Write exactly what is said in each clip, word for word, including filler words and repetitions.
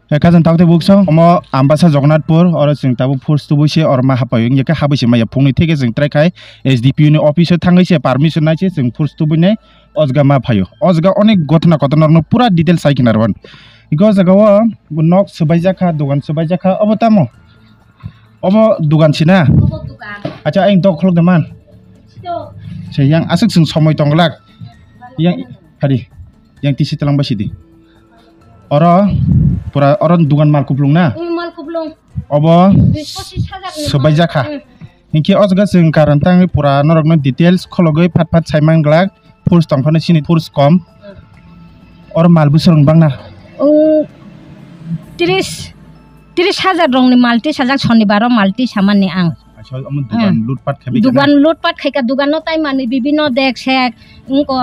Khajang takte buksong omo Ambasa Jagannathpur, oro chwng tabuk force tubui se oro ma hapai wngya khe habwi se maya phungni theke chwng trai khai S D P O ni office o thangwi se permission nai se chwng force tubui nai o jaga ma phaio. O jaga onek gotna kotorma rokno pura detail sai khna rwan. Iko jaga o nok swbaijak kha, dogan swbaijak kha, obo tamo? Obo dogan sina? Obo dogan. Acha, ayang tok kholok de man. Tok. Se yang aswk chwng somoi tong glak. Yang hari, yang tisi telang bai sidi. Oro pura oro dogan mal kuplung na? Hmm, mal kuplung. Obo bis pochis hajar ni swbaijak kha. Hmm. Hinkhe o jaga chwng karon tangwi pura norokno details khologwi phat phat sai man glak. Force tong phano chini force kom. Oro mal bwswrwng bangna? Wng, tris, tris hajar rokni mal tisajak, sonibaro mal tisamani ang. Acha, omo dugan lutpat khabi kana? Dugan lutpat khaika, dugano taimani bibino dek sek, wngko,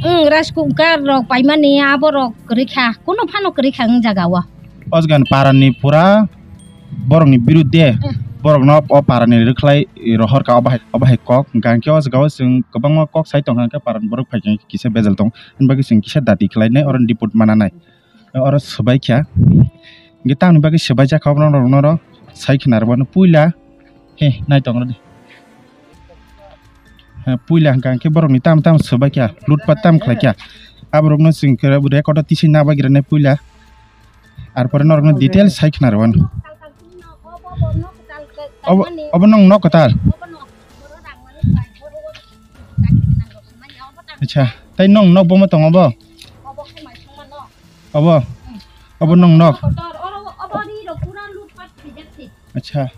wng, rice cooker rok paimani, aborok kwrwikha, kuno phano kwrwikha wng jaga o. O jaga ni para ni pura borok ni birudde, eh, borok no o para ni rwkhlai rohor ka, obo hai, obo hai kok hwnkha. Hinkhe o jaga o chwng kwbangma kok sai tongkha, hinkhe para ni borok phai khe kisa bejal tong, hwnba khe chwng kisa dati khlai nai, oro ni report mana nai, oro swbai kha. Hinkhe tamoni bagwi swbaijak kha, obo norok no oro sai khna rwmani puila, he, nai tong rwdi. He, puila hwnkha hinkhe borok ni tam tam swbai kha, lutpat tam khlai kha, aborok no chwng khe record o tisai na bagwi rwnai puila. Arpore norokno detail sai khna rwani. Obo, obo nwng nok kwtal? Acha, tai nwng nok bomo tongo bo? Obo? Obo nwng nok? Acha.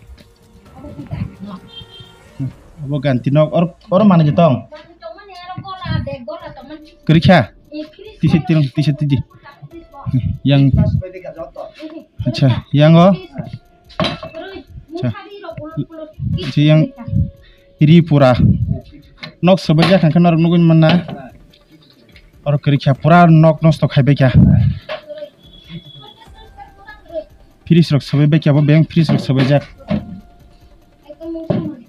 Obo ganti nok, or, oro manwi tong? Kwrwikha? Tisa tilang, tisa tidi. Yang, acha, yang o? Acha. Acha, yang ri pura. Nok swbaijak hwnkhe norok nugwi manna. Oro kwrwikha pura nok nosto khaibaikha. Fridge rok swbaikha, bo beng fridge rok swbaijak.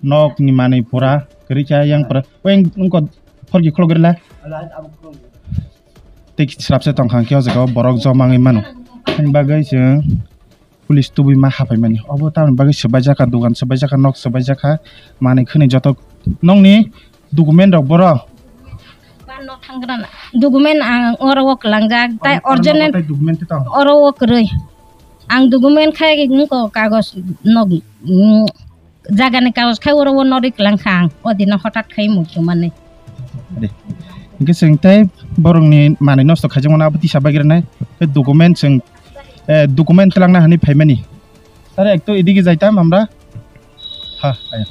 Nok ni manwi pura kwrwikha yang pura. Weng wngko phorki khulok rwla. Tei slapsa tongkha hwnkhe o jaga o borok joma wngwi mano. Aboni bagwi chwng police tubui ma hapaimani. Obo tamoni bagwi swbaijak kha, dogan swbaijak kha, nok swbaijak kha, manwi khwnwi joto nokni document rok boro. Document ang oro o kwlangjak, tai original oro o kwrwi. Ang document khai wngko kagoj nok, mm, jagani kagoj khai oro o norwi kwlangkha ang, o dino hotat khai muchumani. Hinkhe chwng tei borokni manwi nosto khaijakmano abo tisa bagwi rwnai, tei document chwng, eh, document twlangna hwnwi phaimani. Sir, ek to edike jaitam amra. Ha, ayo.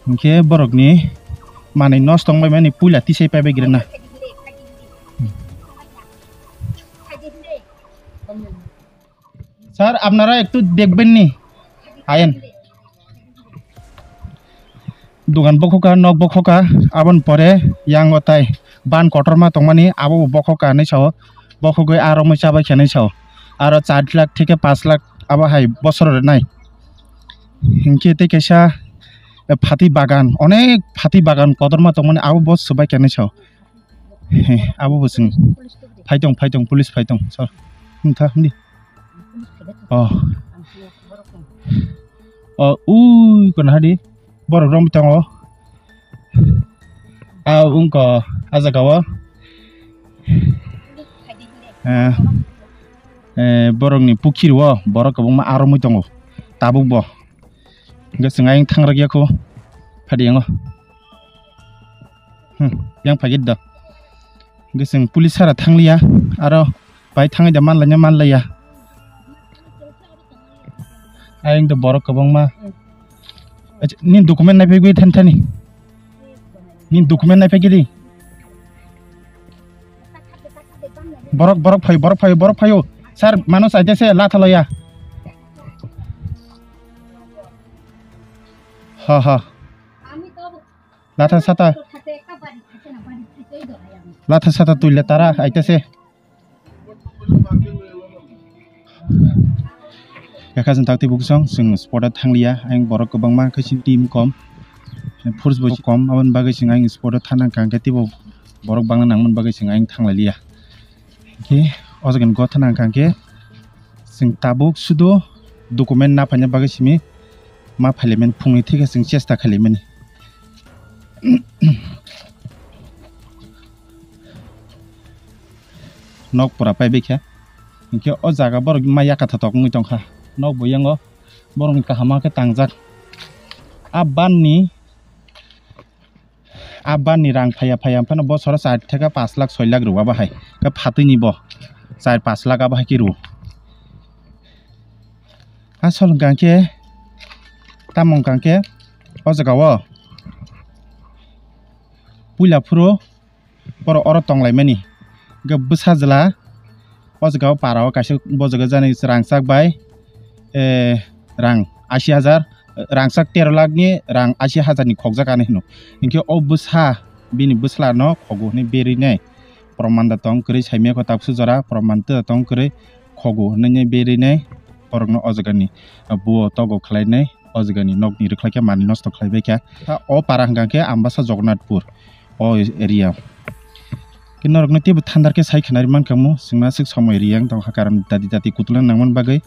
Hinkhe borokni manwi nosto wngbaimani puila tisai paibai rwna. Sir, apnara ektu dekhben ni? Ayen. Dogan bokhokha, nok bokhokha, aboni pore yang o tai ban kotorma tongmani, abo bo bokhokha hinwi sao, bokhogwi aro mui chabai khe hinwi sao, aro char lakh theke panch lakh abo hai bosoro rwnai. Hinkhe tei kaisa, eh, phatwi bagan, onek phatwi bagan kotorma tongmani, abo bo swbai khe hinwi sao. He, abo bo chwng phaitong, phaitong, police phaitong, sir. Wngkha, hindi. Oh. Oh, ui, kono hadi. Borok romwi tongo. Ah, wngkha, ah, jaga o. Eh, eh, borokni pukiri o, borok kwbangma aromwi tongo. Tabuk bo. Hwnkhe chwng ayang thang rwk ya kho, phadi yango. Hmm, yang phagit da. Hwnkhe chwng police sara thang liya, aro bai thangwi da manlaiya, manlaiya. Ayang da borok kwbangma. Acha, nini document naiphai gwi than thani. Nini document naiphai gidi. Borok, borok phayo, borok phayo, borok phayo. Sir, mano saite se latha loya. Ha, ha. Latha sata. Latha sata tuile tara aite se. Yakha chwng tak tei buksong chwng spot o thangliya, ayang borok kwbangma khe chini team kom, force bo kom, aboni bagwi chwng ayang spot o thana kha, hwnkhe teibo Borok bangna nangmani bagwi chwng ayang thanglai liya. Hinkhe o jaga ni gotha nang kha hinkhe chwng tabuk sudu document na phaina bagwi simi ma phailaimani phungni thikhe chwng chesta khailaimani. Nok pura paibai kha. Hinkhe o jaga borok ma yakatha tok wngwi tongkha. Nok bo yango borokni kaham khe tangjak. A banni, a banni rang phaiya phaiya phano bosoro char theka pash lakh soi lakh rw abo hai. Khe phatwini bo char pash lakh abo hai khe rw. Asol hwnkha khe, tamo hwnkha khe o jaga o puila phuru borok oro tonglaimani. Hwnkhe bwsa jwla o jaga o para o kaisa bojogajani rangchak bai, eh, rang ashi hajar, rangchak tero lakh ni rang ashi hajar ni khokjak ani hino. Hinkhe o bwsa bini bwsla no khogo hinwi berwi nai. Proman da tong kwrwi saimaya kho tabuksa jora proman da tong kwrwi khogo hinwi berwi nai. Borokno o jaga ni buo togo khlai nai. O jaga ni nok ni rwkhlai khe manwi nosto khlai bai kha. O para hwnkha khe Ambasa Jagannathpur o area. Khe norok no teibo thandar khe sai khwnari mankha mo, chwngno aswk somoi riyang tong kha, karon dati dati kutulna nangmani bagwi.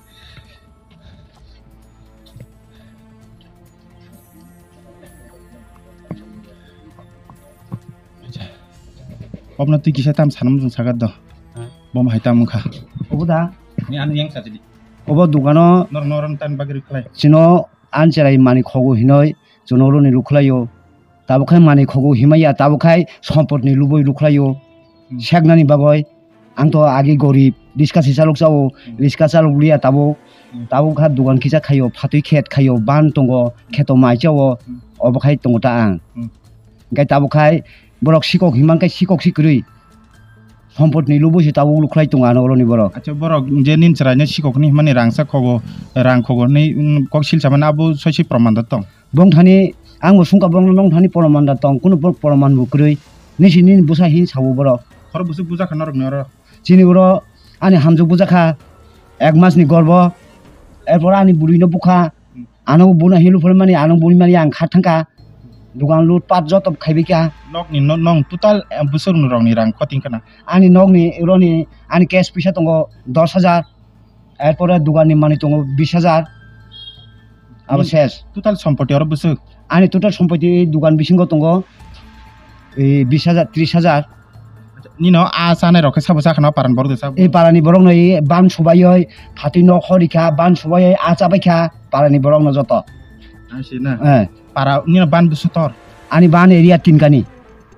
Obno twi kisa tam sanam jung sagat do. Bom hai tam wngkha. Obo da? Ni ani yang sajidi. Obo dogano norok norok tan bagri khlai. Chino an cherai mani khogo hinoi chino roni rukhlaio. Tabuk khai mani khogo himaya, tabuk khai sompotni luboi rukhlaio. Hmm. Seknani bagoi. Ang to agi gorib, riska si chalok chao, hmm, riska chalok liya tabuk. Hmm. Tabuk kha dogan kisa khaio, phatwi khet khaio, ban tongo, kheto mai chao, hmm, obo khai tongo ta ang. Hmm. Hingkai tabuk khai borok sikok himang kai sikok si kwrwi. Sompotni lubui se tabuk lukhlai tongo ano oroni borok. Acha borok je nin chwraino sikokni himani rangsa khogo, rang khogo hinwi, mm, kok silsa mani abo soisi proman da tong. Bongthani ang bo sungka bongno nongthani proman da tong, kunu bo proman bo kwrwi. Nisi nini bwsa hin sabo borok. Khoro bwswk bujakha norokni oro? Chini oro ani hamjwk bujakha, ek masni gorbo, erpor ani bwrwino bukha. Ano buna hilu phone mani, ano buni mani ang kha thangka. Dukan lut pat joto khaibi kha. Nokni no-, nong total, eh, bwswk ni rokni rang khoting khna. Ani nokni roni ani cash pisa tongo dos hajar. Erpore dukan ni mani tongo bis hajar. Abo ses. Total sompoti oro bwswk? Ani total sompoti dukan bisingo tongo, eh, bis hajar, tris hajar. Nino a chanai rok khe sabo chakhana paran borok de sabo. E parani borok no e ban subai oi, phatwi nok hori kha, ban subai oi, a chabai kha parani borok no joto. Ang si na. Eh. Para nino ban busu tor. Ani ban area tin kani.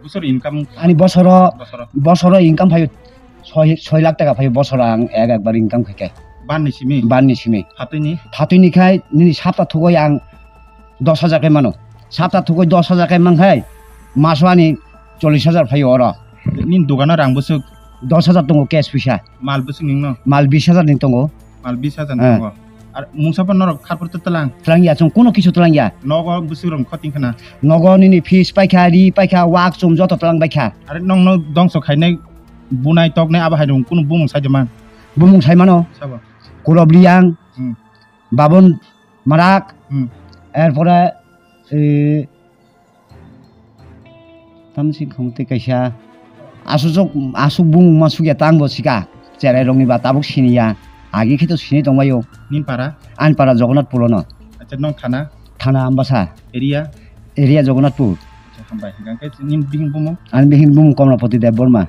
Busur income. Ani bosoro, bosoro, bosoro income phaio soi, soi lakh taka phaio bosoro ang ek, ekbar income khaikhe. Ban ni simi? Ban ni simi. Phatwi ni? Phatwi ni khai nini sapta thugoi ang dos hajar khe mano. Sapta thugoi dos hajar khe mankhai, maso ani chollish hajar phaio oro. Nini dogano rang bwswk? Dos hajar tongo cash pisa. Mal bwswk ningno? Mal bis hajar ni tongo. Mal bis hajar ni tongo. Ar mungsa bo norok kharpor to tlang? Tlang ya, chwng kuno kisu tlang ya. Nogo bwswk rok khoting khna? Nogo nini fish paikha, ri paikha, wak chum joto tlang baikha. Are nongno dongso khainai, bunai toknai abo hai rong kuno bumung sai de man? Bumung sai mano. Sabo? Kulob Riyang, hmm, Babon Marak, hmm, erpore, eh, tamsi khong tei kaisa asuk, asuk bumung ma sukya tang bo sika cherai rokni ba tabuk siniya agi khe to sini tongbaio. Nin para? Ani para Jagannathpur no. Acha nong thana? Thana Ambasa. Area? Area Jagannathpur. Acha hambai. Hingkhe nin bihing bumung? Ani bihing bumung Komlapati Debbarma.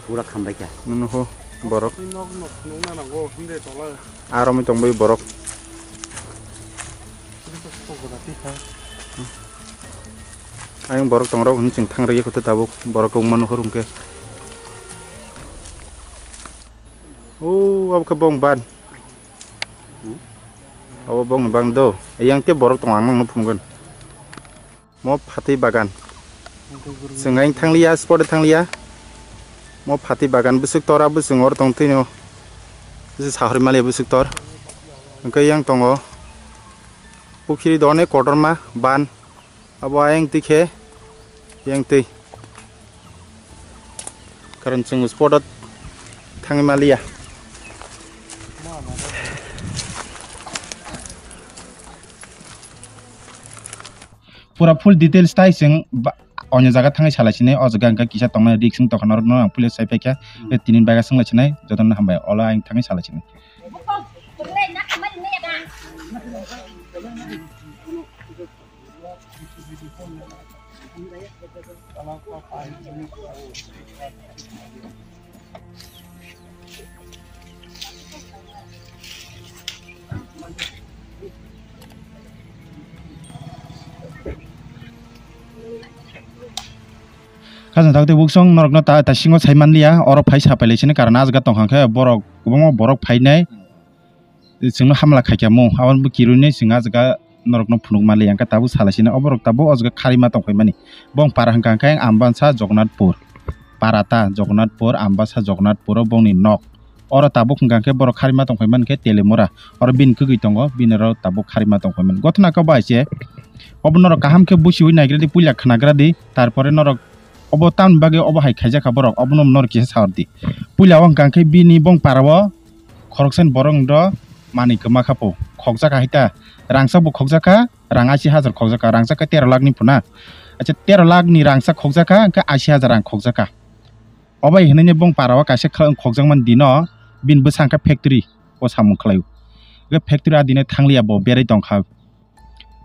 Pura khambai kha. Nuno ho borok. Aro mi tongbai borok. Ayang borok tongrok hwn chwng thang rwgwi kotha tabuk borok kok manu hor hwnkhe. O abo khe bong ban. Abo bong bang do. Ayang te borok tong ang nang phunukgwn. Mo phatwi bagan. Chwng ayang thangliya, spot thangliya. Mo phatwi bagan bwswk tor, abo chwng oro tong twino. Bwswk sahori maliya bwswk tor. Hwnkhe yang tongo. Pukhiri do onek kotorma ban. Abo ayang twi khe, yang twi. Karon chwng spot o thangwi maliya. Pura full details tai chwng ba-, Onyo jaga thangwi salai sinai, o jaga hwnkhe kisa tongnai risk wng tongkha norokno ang puila sai paikha. Hmm. Tei tini bagwi swnglaisini jotono hambai, olo ang thangwi salai sinai. Khajang tak tei buksong norokno ta, ta singo sai manliya, oro phai sa pailai sini, karon ajga tongkha khe borok kwbangma borok phainai. Chwngno hamla khaikha mo, aboni bo kirui nai chwng ah jaga norokno phunuk manliya, hwnkhe tabuk salai sini, o borok tabuk o jaga kharima tongphai mani. Bong para hwnkha khe Ambasa Jagannathpur, para ta Jagannathpur, Ambasa Jagannathpur o bongni nok. Oro tabuk hwnkha khe borok kharima tongphai mani khe Telimura, oro bini kwgwi tongo, bini oro tabuk kharima tongphai mani. Gothona khe bo hai se, obo norok kaham khe busiui naigra di, puila khnagra di, tarpore norok obo tamni bagwi obo hai khaijak kha borok, obono norok kisa sa hor di. Puila o hwnkha khe bini bong para o khoroksani borok wngdo manwi kwma kha po, khokjak kha hai ta, rangchak bo khokjak kha, rang ashi hajar khokjak kha, rangchak khe tero lakh ni phuna, acha tero lakh ni rangchak khokjak kha, hwnkhe ashi hajar rang khokjak kha. Obai hinui bong para o kaisa kha-, khokjakmani dino bini bwsa hwnkhe factory o samung khlai o. Hwnkhe factory a dino thangliya bo berai tongkha.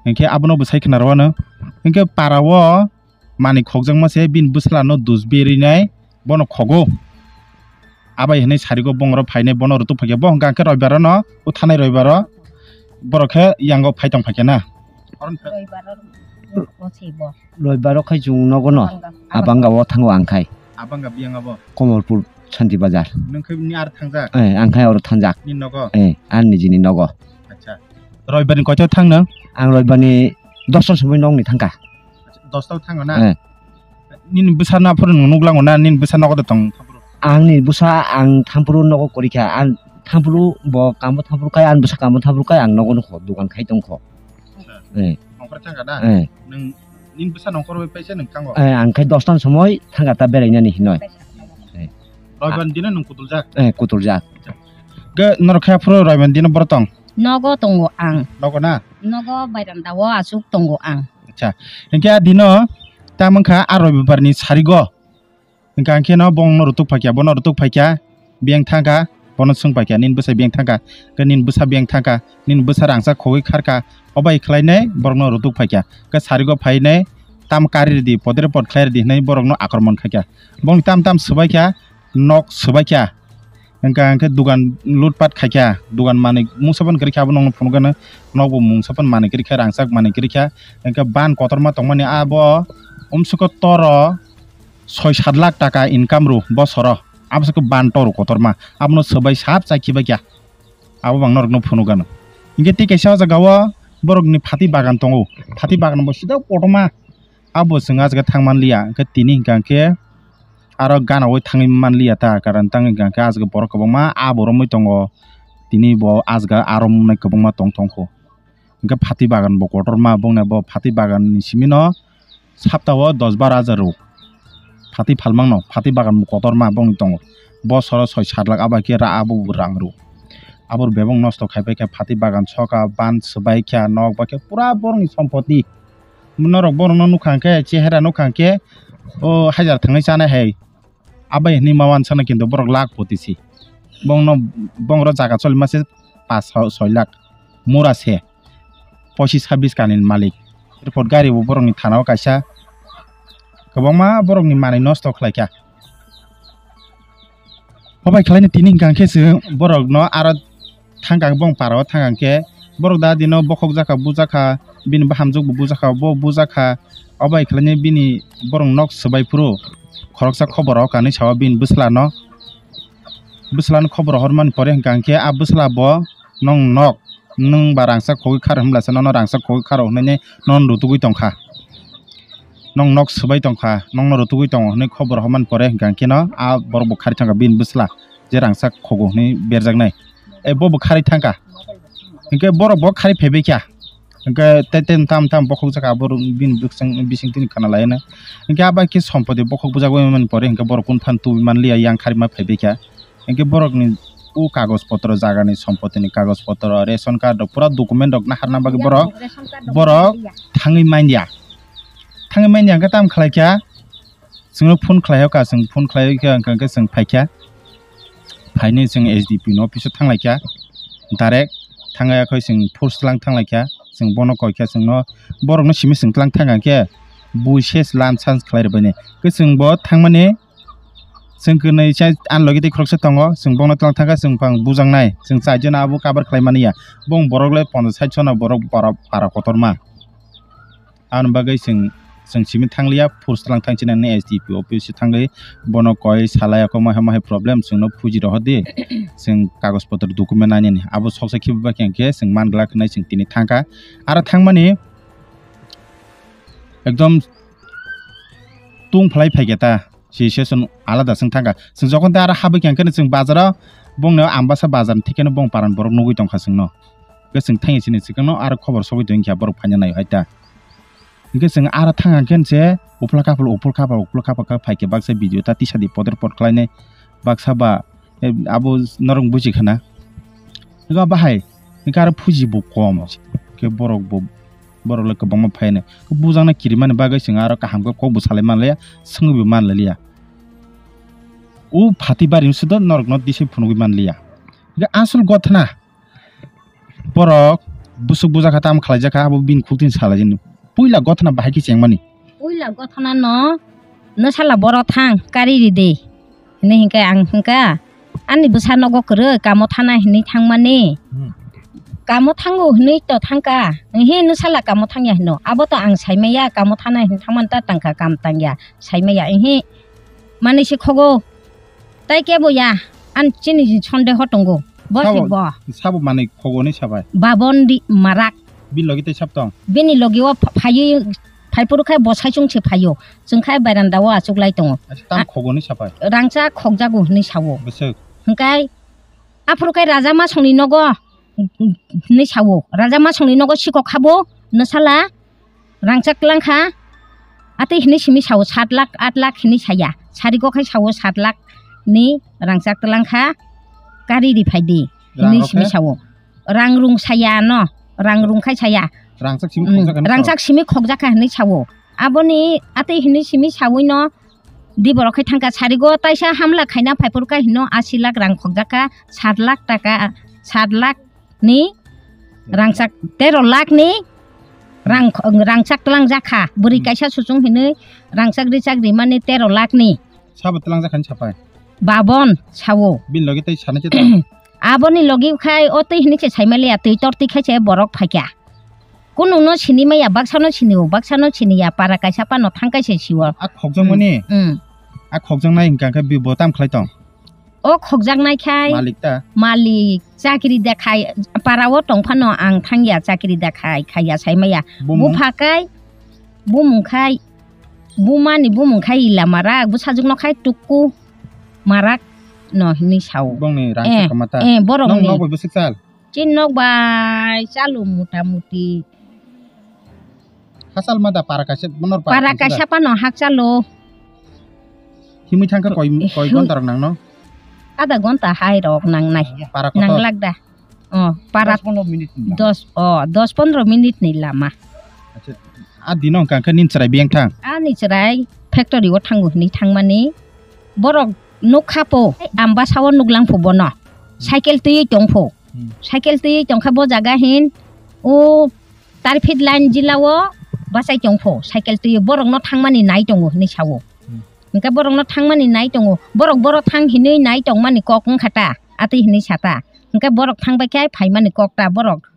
Hwnkhe abono bo sai khna rwano. Hwnkhe para o manwi khokjakma se bini bwsla no dus berinai bono khogo. Abai hinui sarigo bongoro phainai bono rutuk phaikhe bo hwnkha khe roibaro no o thanai roibaro borok khe yango phai tong phaikhe na. Roibaro o se bo. Roibaro khai chwng nogo no. Abanga. Abanga o thango ang khai. Abanga biyang abo. Komorpur Santi Bazar. Nung khai ni ar thangjak? Eh, ang khai oro thangjak. Ni nogo? Eh, ar nijini nogo. Acha. Roibar ni koito thang nung? Ang roibar ni dosta somoi nogni thangkha. Dosta o thango na? Eh. Nini bwsa na phuru nung nuklango na, nini bwsa nogo de tong? Ang ni bwsa ang thampuru nogo korikha. Ang thampuru bo kamo thampuru khai, ang bwsa kamo thampuru khai, ang nogo nukho, dukan khai tongkho. Acha. Eh. Nongkhor thangkha na? Eh. Nung nini bwsa nongkhor bai paisa nung thango? Eh, ang khai dosta ni somoi thangkha ta berainani hinoi. Eh. Roibar ni dino nung kutuljak? Eh, kutuljak. Acha. Ge norok khe aphuru roibar ni dino boro tong? Nogo tongo ang. Nogo na? Nogo bairanda o aswk tongo ang. Acha. Hinkhe a dino ta mankha a roibar ni sarigo. Hwnkha hwnkhe no bongno rutuk phaikha, bono rutuk phaikha, biyang thangkha, bono swng paikha, nini bwsa biyang thangkha, hwnkhe nini bwsa biyang thangkha, nini bwsa rangchak khogwi kharkha, obai khlainai borokno rutuk phaikha, hwnkhe sarigo phainai tam kari rwdi, podre pod khlai rwdi hinui borokno akromon khaikha. Bongni tam tam swbaikha, nok swbaikha, hwnkha hwnkhe dugan lutpat khaikha, dugan manwi mungsa phano kwrwikha, abo nokno phunukgano, nokbo mungsa phano manwi kwrwikha, rangchak manwi kwrwikha, hwnkhe ban kotorma tongmani abo umsuko toro soi sat lakh taka income rw bosoro, abo se khe ban toro kotorma, abono swbai sab chai khibai kha, abo bang norokno phunukgano. Hinkhe tei kaisa o jaga o borokni phatwi bagan tongo, phatwi bagan bo sida kotorma, abo chwng ah jaga thang manliya, hinkhe tini hinkha hinkhe aro gana o thangwi manliya ta, karon tang hinkha hinkhe ah jaga borok kwbangma abo romwi tongo, tini bo ah jaga aro mwnai kwbangma tong tongkho. Hinkhe phatwi bagan bo kotorma, bongni bo phatwi bagan ni simi no sapta o dos baro hajar rw. Phatwi phalmang no, phatwi bagan bo kotorma bongni tongo. Bosoro soi sat lakh abo khe ra abo bo rang rw. Abo bebak nosto khai pai khe phatwi bagan soka, ban swbai kha, nok bai khe pura borokni sompoti. Norok borokno nukha hwnkhe, chehera nukha hwnkhe, o hajar thangwi chanai hai. Abai hinui ma wansana kintu borok lakh poti si. Bongno, bongro jaga cholima se pas soi lakh. Mura se pochis sabis kanini malik. Airport gari bo borokni thana o kaisa. Kwbangma borokni manwi nosto khlaikha. Obai khlaina tini hwnkha khe chwng borokno aro thangkang bong para o thangkang khe borok da dino bokhok jakha bujakha bini bahamjwk bo bujakha bo bujakha obai khlainai bini borok nok swbai phuru khoroksa khobor o kanwi sao bini bwsla no bwsla no khobor o hormani pore hwnkha khe a bwsla bo nong nok nwng ba rangchak khogwi khar hwnbla se nono rangchak khogwi kharo hwnwi nono rutugwi tongkha. Nong nok swbai tongkha, nongno rutugwi tongo hwnwi khobor hormani pore hwnkha khe no a borok bo khari thangkha bini bwsla je rangchak khogo hwnwi berjaknai. E bo bo khari thangkha. Hinkhe borok bo khari phaibai kha. Hinkhe tei tei tam tam bokhok jaka abo bini bwswng bising tini khana laino. Hinkhe abo khe sompoti bokhok bujak bai mani pore hinkhe borok kunu phan tubi manliya yang khari ma phaibai kha. Hinkhe borokni o kagoj potro jagani sompotini kagoj potro ration card rok pura document rok naharna bagwi borok borok thangwi manya. thangwi manya hwnkhe tamo khlaikha, chwngno phone khlaiyo ka, chwng phone khlaiwi khe hwnkhe chwng phaikha, phainwi chwng S D P ni office o thanglaikha, direct thangwi akhoi chwng force tlang thanglaikha, chwng bono koikha, chwngno borokno simi chwng tlang thangkha khe bui ses lan chance khlai rwbaini, khe chwngbo thangmani. Chwng kwnwi chai, ani logi tei khoroksa tongo, chwng bono tlang thangkha, chwng phang bujaknai, chwng chaijon abo cover khlai mani ya. Bong borok le ponchas sait jona borok para, para kotorma. Aboni bagwi chwng, chwng simi thangliya, force tlang thang chinani S D P office thangwi bono koi salai, ako maha maha problem, chwngno phuji rohor di, chwng kagoj potro document nainani. Abo soksa khibi bakhe hwnkhe chwng man glak hwnwi chwng tini thangkha. Aro thangmani ekdom tung phlai phaikha ta. Situation alada chwng thangkha. Chwng jokhon tei aro habwi khe, hwnkhe chwng bazaro bongno Ambasa bazar ni thikeno bong paran borok nugwi tongkha chwngno. Hwnkhe chwng thangya chini chwngno aro khobor sogwi tongkha borok phaina nai hai ta. Hwnkhe chwng aro thang hwnkhe se uphla kaphal, uphla kaphal, uphla kaphal khe phaikhe baksa video ta tisa di poder pot khlainai baksa ba. Eh, abo norok buji khana. Ega bahai, ega aro phuji bo kom. Ke borok bo, borok le kwbangma phainai. Bujakna kirimani bagwi chwng aro kaham khe kok bo salai manliya, swngwi bo manliya. O phati bari sudo norokno disai phunugwi manliya. Ega asol gothna. Borok busuk bujakha, tamo khlaijakha, abo bini khuk tin salai jani. Puila gothna bahai khe chengmani. Puila gothna no, no sala borok thang, kari ride. Hini hinkhe ang hinkha, ani bwsa nogo kwrwi, kamo thana hinwi thangmani. Hmm. Kamo thango hinwi to thangkha. Ehe, no sala kamo thangya hino. Abo to ang saimaya, kamo thana hinwi thangmani ta tangkha, kam tangya. Saimaya, ehe. Manwi se khogo. Tai kebo ya, an chini sonde ho tongo. Bo si sabo, bo. Sabo manwi khogoni sabai. Babon di marak. Bini logi tai sab tong. Bini logi o pha-, phayi, phai phuru khai bo saichung se phayo. Chwng khai beranda o achuk lai tongo. Acha, tam a-, khogoni sabai. Rangchak khokjago hinwi sawo. Bwswk. Hwnkhe aphuru khai raja masongni nogo hinwi sawo. Raja masongni nogo sikok khabo, no sala. Rangchak tlang kha, atwi hinwi simi sao, sat lakh, at lakh hinwi saya. Sarigo khai sao, sat lakh ni rangchak tlang kha, kari ri phai di, hinwi simi sao. Rang rung saya no, rang rung khai saya. Rangchak simi khokjak kha hinwi sao. Aboni atwi hinwi simi sawi no, di borok khai thang kha, sarigo taisa hamla khaina phai phuru kha hino, asi lakh rang khokjak kha, sat lakh taka, sat lakh ni rangchak, tero lakh ni rang, rangchak tlang jakha. Bwrwi kaisa suchung hinwi rangchak richak rimani tero lakh ni. Sabo tlang jakha ni sapai? Babon sao. Bini logi tei sana che ta? Aboni logi khai o twi hinwi se saimaliya, twi tor twi khai se borok phaikha. Kunu no sini maya, baksa no sini o, baksa no sini ya, para kaisa pano thang kaisa si o. A khokjak mani? A khokjak nai hwnkha khe bo tam khlai tong? O khokjaknai khai malik ta? Malik chakri dekhai, para o tong phano ang thangya chakri dekhai khaiya saimaya. Bumung? Bupha kai, bumung khai, bumani bumung khai ila marak, bwsajwk no khai tukku marak no hinwi sao. Bongni rang eh, kama ta? Eh, borok nong ni. Nok bai bwswk chal? Chini nok bai chalo mota moti. Hachal ma da para kaisa, bonor para kaisa pano hakchalo. Himwi thangkha koi, koi gonta rok nangno? Adha gonta hai rok nangnai. Para kotor? Nanglak da. Oh, para dos pondro minute ni lama. Dos, oh, dos pondro minute ni lama. Acha, a dino hwnkha khe nini chwrai biyang thang? Ani chwrai factory o thango hinwi thangmani. Borok nukha po, Ambasa o nuklang pho bono. Cycle twiwi tong pho. Hmm. Cycle twi tongkha bo jaga hin, o Tarpit line jila o bachai tong pho, cycle twi borok no thangmani nai tongo hinwi sao. Hmm. Hwnkhe borok no thangmani nai tongo, borok borok thang hinwi nai tongmani kok wngkha ta, atwi hinwi sata. Hwnkhe borok thang bai khe phaimani kok ta borok.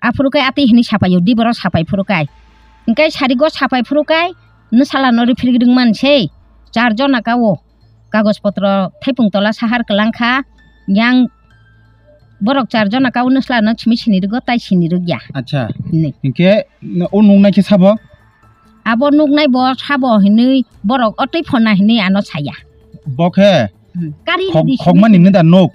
Aphuru khe atwi hinwi sapaio, di borok sapai phuru kai. Hwnkhe sarigo sapai phuru kai, nwsala no rifrigring man sei, char jona ka o. Kagoj potro Thaipung tola sahar kwlang kha, yang borok char jona kau nwsla no simi sini rwgo, tai sini rwgya. Acha. Hinwi. Hinkhe o nuknai khe sabo? Abo nuknai bo sabo hinwi borok o twi phona hinwi ano saya. Bo khe hmm, kari khok-, di sini khokmani sini. Nida nuk.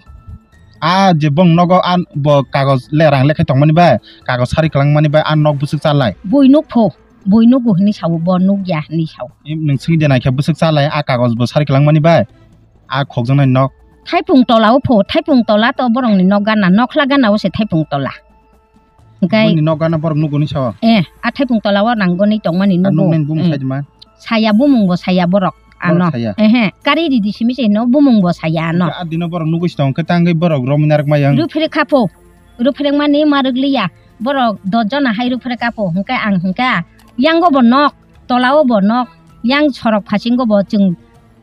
A je bong nogo a bo kagoj le rang lekhai tongmani bai, kagoj sari kwlangmani bai a nok bwswk chalai. Bui nuk pho. Bui nugo hinwi sao, bo nukya hinwi sao. Nwng swngwi de naikhe bwswk chalai a kagoj bo sari kwlangmani bai a khokjaknai nok. Thaipung tola o pho, thaipung tola to borokni nok gana, nokhla gana o se thaipung tola. Hwnkhe boni nok gana borok nuguni sao? Eh, a thaipung tola o nangoni tongmani nugo. Nuknani bumung saidima? Saya bumung bo saya borok ano. Borok saya? Ehe, kari ridi simi se no bumung bo saya ano. Hwnkhe a dino borok nugui se tong khe tangwi borok romwi narwk mayang. Ruphere khapo. Ruphereng mani marwk liya. Borok dos jona hai ruphere kapo. Hwnkhe ang hwnkha. Yango bo nok, tola o bo nok. Yang sorok phasingo bo chwng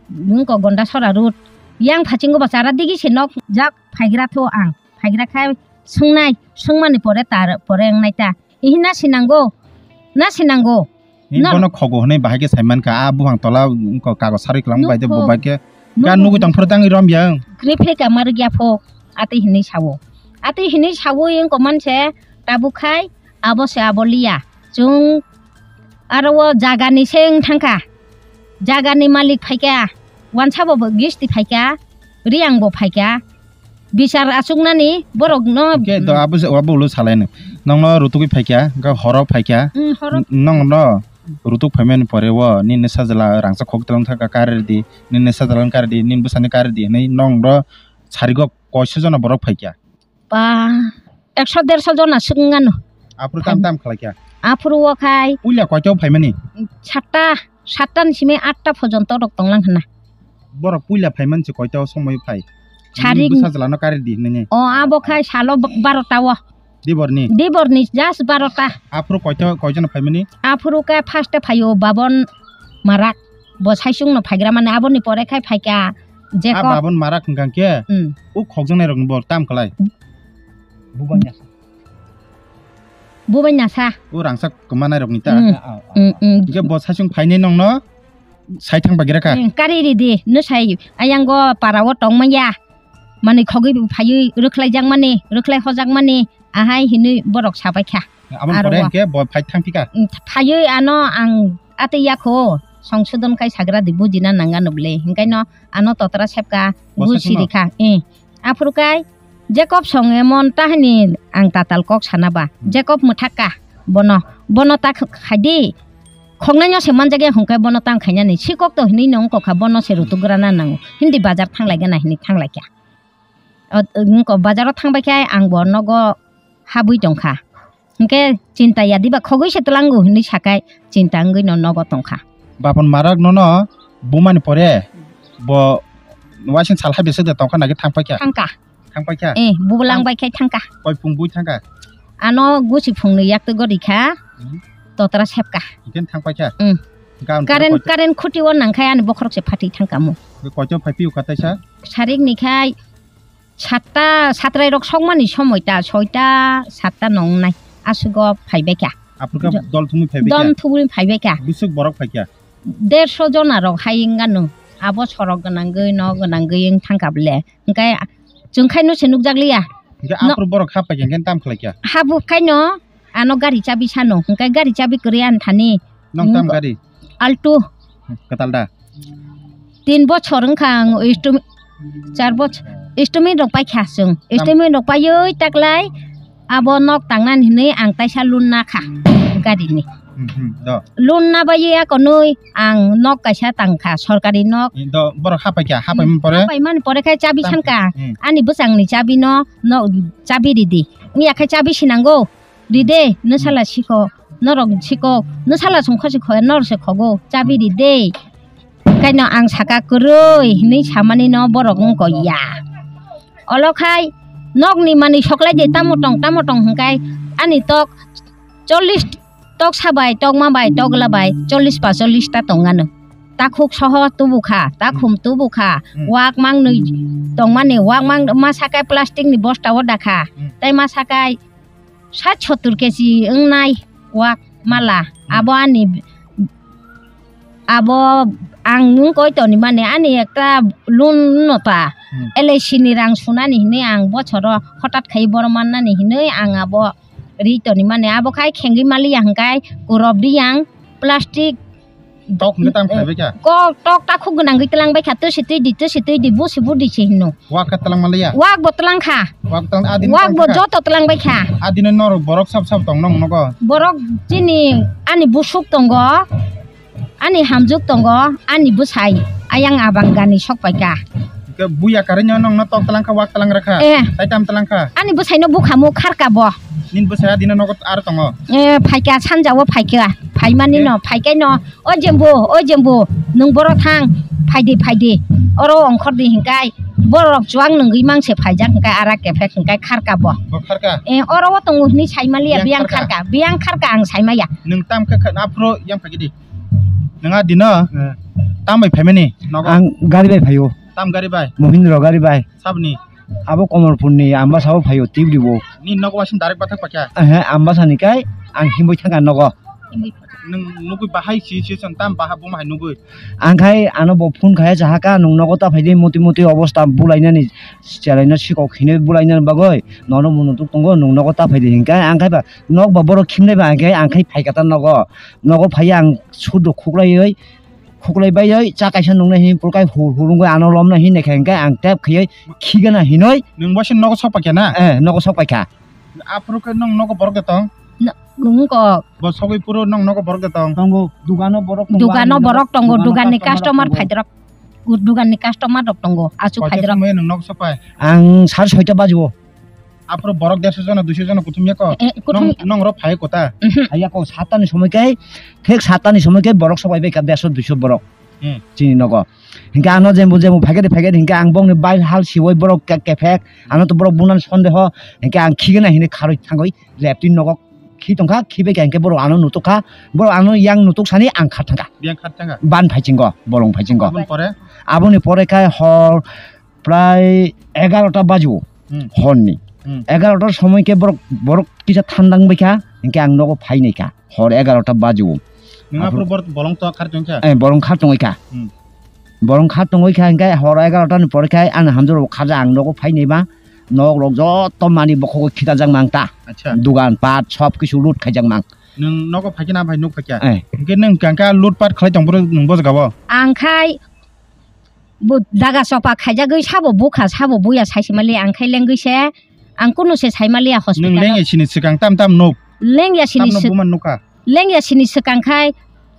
wngko Gondasora road. Yang phasingo bo chara digi se nok jak phaigra tho ang. Phaigra khai swngnai, swngmani pore tar pore wngnai ta. Ihi na sinango, na sinango. Ni bono khogo hwnwi bahai khe sai mankha, a buphang tola wngkha kagoj sarwi kwlangma bai de bo bai khe. Ga nugui tong phuru tangwi rom yang. Kriphi kama rwgya pho, atwi hwnwi sao. Atwi hwnwi saui wngkha manse tabuk khai abo se abo liya. Chwng aro o jaga ni se wng thangkha. Jaga ni malik phaikha, wansa bo gisti phaikha, riyang bo phaikha. Bichar achuknani borok no. Hwnkhe do abo se, abo ulo salaino. Nongno rutugwi phaikha, hwnkhe horo phaikha. Mm, horo. N-, nongno rutuk phaimani pore o nini sajla rangchak khok twlang thaka kari di, nini sajla kari di, nini bwsani kari di hwnwi nongno sarigo koiso jona borok phaikha. Ba, ekso derso jona swk wngano. Aphuru tam tam khlaikha? Aphuru o khai. Puila koito phaimani? Satta, satta ni simi atta porjonto rok tonglang hwnna. Borok puila phaimani se koito somoi phai? Saring. Bwsa chwlano kari di hwnwi. O, abo khai salo b-, barota o. Diborni? Diborni just barota. Aphuru koito, koijono phaimani? Aphuru khe first e phaio Babon Marak. Bo saichung no phaigra mani aboni pore khai phaikha Jacob. A Babon Marak hwnkha khe? Hmm. O khokjaknai rokni bo tam kwlai? Bubai nasa. Bubai nasa. O rangchak kwmanai rokni ta? Hmm. Ah, ah, ah. Hmm, hmm. Hwnkhe bo saichung phainai nongno sai thang bagira kha? Hmm, kari ridi, no sai, ayango para o tongmaya. Mani khogwi phaiwi rwkhlai jakmani, rwkhlai hojakmani, ahai hinwi borok sabaikha. Aboni pore hwnkhe bo phai thangphikha? Mm, phaiwi ano ang atwi yakho, songsodon khai sagra di bujina nangano bwle. Hinkaino ano totra sepka, bo sasino? Busirikha. Eh. Aphuru kai Jacob song emon tahini ang tatal kok sana ba. Hmm. Jacob mwthakka bono, bono ta kh-, khaidi. Khoknaino se manjakya hwnkhe bono tang khainani. Sikok to hinwi no wngkha bono se rutugrana nango. Hindi bazar thanglaigana hinwi thanglaikha. O, wngkha bazaro thangbai khe ang bo nogo habwi tongkha. Hwnkhe chinta ya diba khogwi se twlango hinwi sakai chinta wngwi no nogo tongkha. Bapon Marak nono bumani pore bo waising sal hai beswk de tongkha nagi thangpaikha? Thangkha. Thangpaikha? Eh, bulang bai khai thangkha. Koi phung bui thangkha? Ano gusi phungni yaktwi gori kha. Hmm. Totra sepkha. Hwnkhe thangpaikha? Hmm. Hwnkhe ang current, current khuti o nangkhai ani bokhorok se phatwi thangkha mo. Koito phai piu kha taisa? Sarik ni khai satta, satrai rok sokmani somoi ta, soita, satta nongnai. Aswk o phaibaikha. Aphuru khe dol thumwi phaibaikha? Dol thumwi phaibaikha. Bwswk borok phaikha? Derso jona rok hai wngano. Abo sorok gwnangwi, nok gwnangwi wng thangkha bwle. Hwnkhe chwng khaino se nukjakliya. Hwnkhe no-, aphuru borok ha paikha hwnkhe tam khlaikha? Habo khaino ano gari chabi sano. Hwnkhe gari chabi kwrwi ani thani. Nwng tam gari? Alto. Kwtal da? Tin bochor wngkha ang, istumi-, char bochor, istumi rok paikha chwng. Tam- istumi rok paiwi taklai abo nok tangnani hinwi ang taisa loan nakha garini. Hmm, hmm, do. Loan nabaiwi akonwi ang nok kaisa tangkha, sorkari nok. Eh, do, borok hapaikha, hapaimani pore? Hapaimani pore khai chabi sankha. Hmm. Ani bwsangni chabi no, no, chabi ridi. Wngya khai chabi sinango. Ride, nwsala sikho, norok sikho, nwsala songkha sikho, norok se khogo, chabi ride. Kaino ang saka kwrwi hinwi samani no borok wngkha ya. Olo khai nokni manwi soklai de tamo tong, tamo tong hwnkhe ani tok chollish tok sabai, tokma bai, tokla bai chollish panchollish ta tongano. Takhuk soho tubukha, takhum tubukha, hmm, wak mangnwi tongmani, wak mang ma sakai plastic ni bosta o dakha, hmm, tei ma sakai sat sottur keji wngnai wak mala. Hmm. Abo ani, abo ang nwng koi toni mani ani ekta loan no ta. Hmm. L I C ni rang sunani hinwi ang bochoro hotat khai borok mannani hinwi ang abo ri toni mani. Abo khai khengwi maliya hwnkhe kurop riyang plastic Tok hwnkhe tamo phaibai kha? Kok tok takhuk gwnangwi twlangbai kha, twsi twi di, twsi twi di, busi budi se hino. Wak khe twlang manliya? Wak bo twlang kha. Wak twlang, adini wak bo joto twlangbai kha. Adini norok borok sab sab tong nong nogo? Borok chini ani busuk tongo, ani hamjuk tongo, ani bwsai ayang abang gani sok pai kha. Ke buya karino nongno tok talangkha, wak talang rakha. Eh. Tai tam talangkha. Ani bwsaino bukhamu kharka bo. Nin bwsai adina nogo aro tongo. Eh, phaika sanjao phaika. Phaimani Eh. no, phaikai no. O jembu, o jembu. Nwng boro thang. Phaidi, phaidi. Oro ongkhor di hinkai. Borok chuang nungwi mangse phaijak hinkai ara kephek hinkai kharka bo. Bo kharka. Eh, oro o tongo hini saimaliya Biyang biyang kharka. kharka. Biyang kharka ang saimaya. Nwng tam khe kha-, aphuru yang phagidi. Nwng adino Eh. tam bai phaimani nogo. Ang gari bai phaio. Tam gari bai. Mohindra gari bai. Sabni. Abo Komorpurni Ambasao phaio, Tibri bo. Ni nogo waising direct bathak pakya. Ehe, Ambasani kai ang himwi thangkha nogo. Nwng nugwi bahai si, si chwng tam baha buma hai nugwi. Ang khai ano bo phone khai chahaka, nwng nogo ta phaidi moti moti obostha bulainani, chelaina sikok hinwi bulainani bagwi, nono bo nutuk tongo, nwng nogo ta phaidi hinkai, ang khai ba nok ba borok khimnai ba ang khai, ang khai phaikha ta nogo. Nogo phaiya ang sudok khuklaiwi, khuklai bai oi, cha kaisa nungnai hin pulkai hur hur wngwi ano lomnai hin naikha hwnkhe ang tep khaiwi khigana hinoi. Nwng bo se nogo sok paikha na? Eh, nogo sok paikha. Aphuru khe nwng nogo borok de tong? Na, wngkok. Bo sogwi phuru nwng nogo borok de tong? Tongo, dugano borok tongo, Dugano ani borok tongo, customer dugano ni customer customer rok tongo. Phaidrok. Dugan ni customer rok tongo, achu Koita phaidrok. Somoi nwng nok sopai? Ang sar soita bajibo. Aphuru borok derso jona, duiso jona kuthum ya ko? Eh, kuthum Nong, nong ro phai kota? Mhm. Haiya ko, satta ni somoi kai, thek satta ni somoi kai borok sopai bai ka derso, duiso borok. Hmm. Chini nogo. Hinke ano jembo, jembo phai khe, phai khe, hinke ang bongni bai hal siwoi borok ke-, kephek, ano to borok bunan sondeho, hinke ang khigena hini kharoi thangoi, leptwi nogo. Khi tongkha, khibai kha, hinkhe borok ano nutukha, borok ano yang nutuk sani ang kha thangkha. Biyang kha thangkha. Ban phaichingo, bolong phaichingo. Aboni pore? Aboni pore khai hor prai egarota bajibo Hmm. horni. Hmm. Egarotar somoi khe borok, borok kisa thandang baikha, hinkhe ang nogo phai naikha, hor egarota bajibo. Nwng Aphuru aphuru bor-, bolong to khar tongkha? Eh, bolong khar tongoi kha. Hmm. Borok kha tongwi kha, hinkhe hor egarota ni pore khai ani hamjwk rok kharjak ang nogo phai nai ma, nok rok joto mani bokhok khitajak mang ta. Acha. Dugan pat sob kisu loot khaijak mang. Nwng nogo phai khe na phai nuk phai kha? Eh. Hinkhe nwng kang khe loot pat khlai tong phuru nwng bo jaga o? Ang khai bo daga sopa khaijagwi sabo bukha sabo buya sai se mali ang khai lengwi se. Ang kunu se saimaliya hospital. Nwng lengya sini swkang tam tam nuk. Lengya sini Tam nuk swk-, buman nukha. Lengya sini swkang khai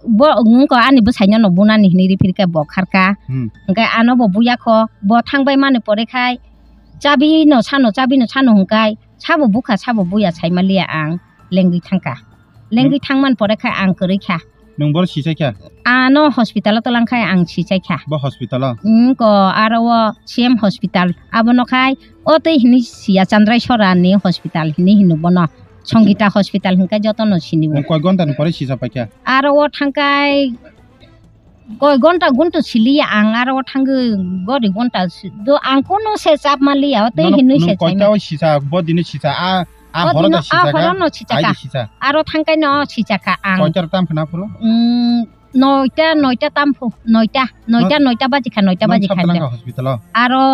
bo wngko ani bwsaino no bunani hinwi ripirkha bo kharkha. Hmm. Hwnkhe ano bo buya kho, bo thangbai mani pore khai chabi no sano, chabi no sano hwnkhe sabo bukha, sabo buya saimaliya ang lengwi thangkha. Lengwi Hmm. thangmani pore khai ang kwrwi kha. Nwng boro sichai kha? Ano hospital o twlang khai ang sichai kha. Bo hospital o? Wngko aro o C M hospital. Abono khai o twi hinwi siya Chandrai Sora ni hospital hinwi hino bono. Songita hospital hinkai jotono sini bo. Nwng koi gonta ni pore sisa paikha? Aro o thangkai koi gonta guntu siliya ang aro o thangwi gori gonta si-, do ang kono se chap maliya o twi Nono hinwi nwng se koita chaima. O sisa bo dini sisa a, a O horo dino da a sisa ka? Horo no sisa Ai ka. Di sisa. Aro thangkai no sisa ka ang. Koita rok tam khna phuru? Mm, noita, noita tam phu, noita, noita, Nwng, noita baji kha, noita nwng baji sab kha twlang ja. Ka hospital o? Aro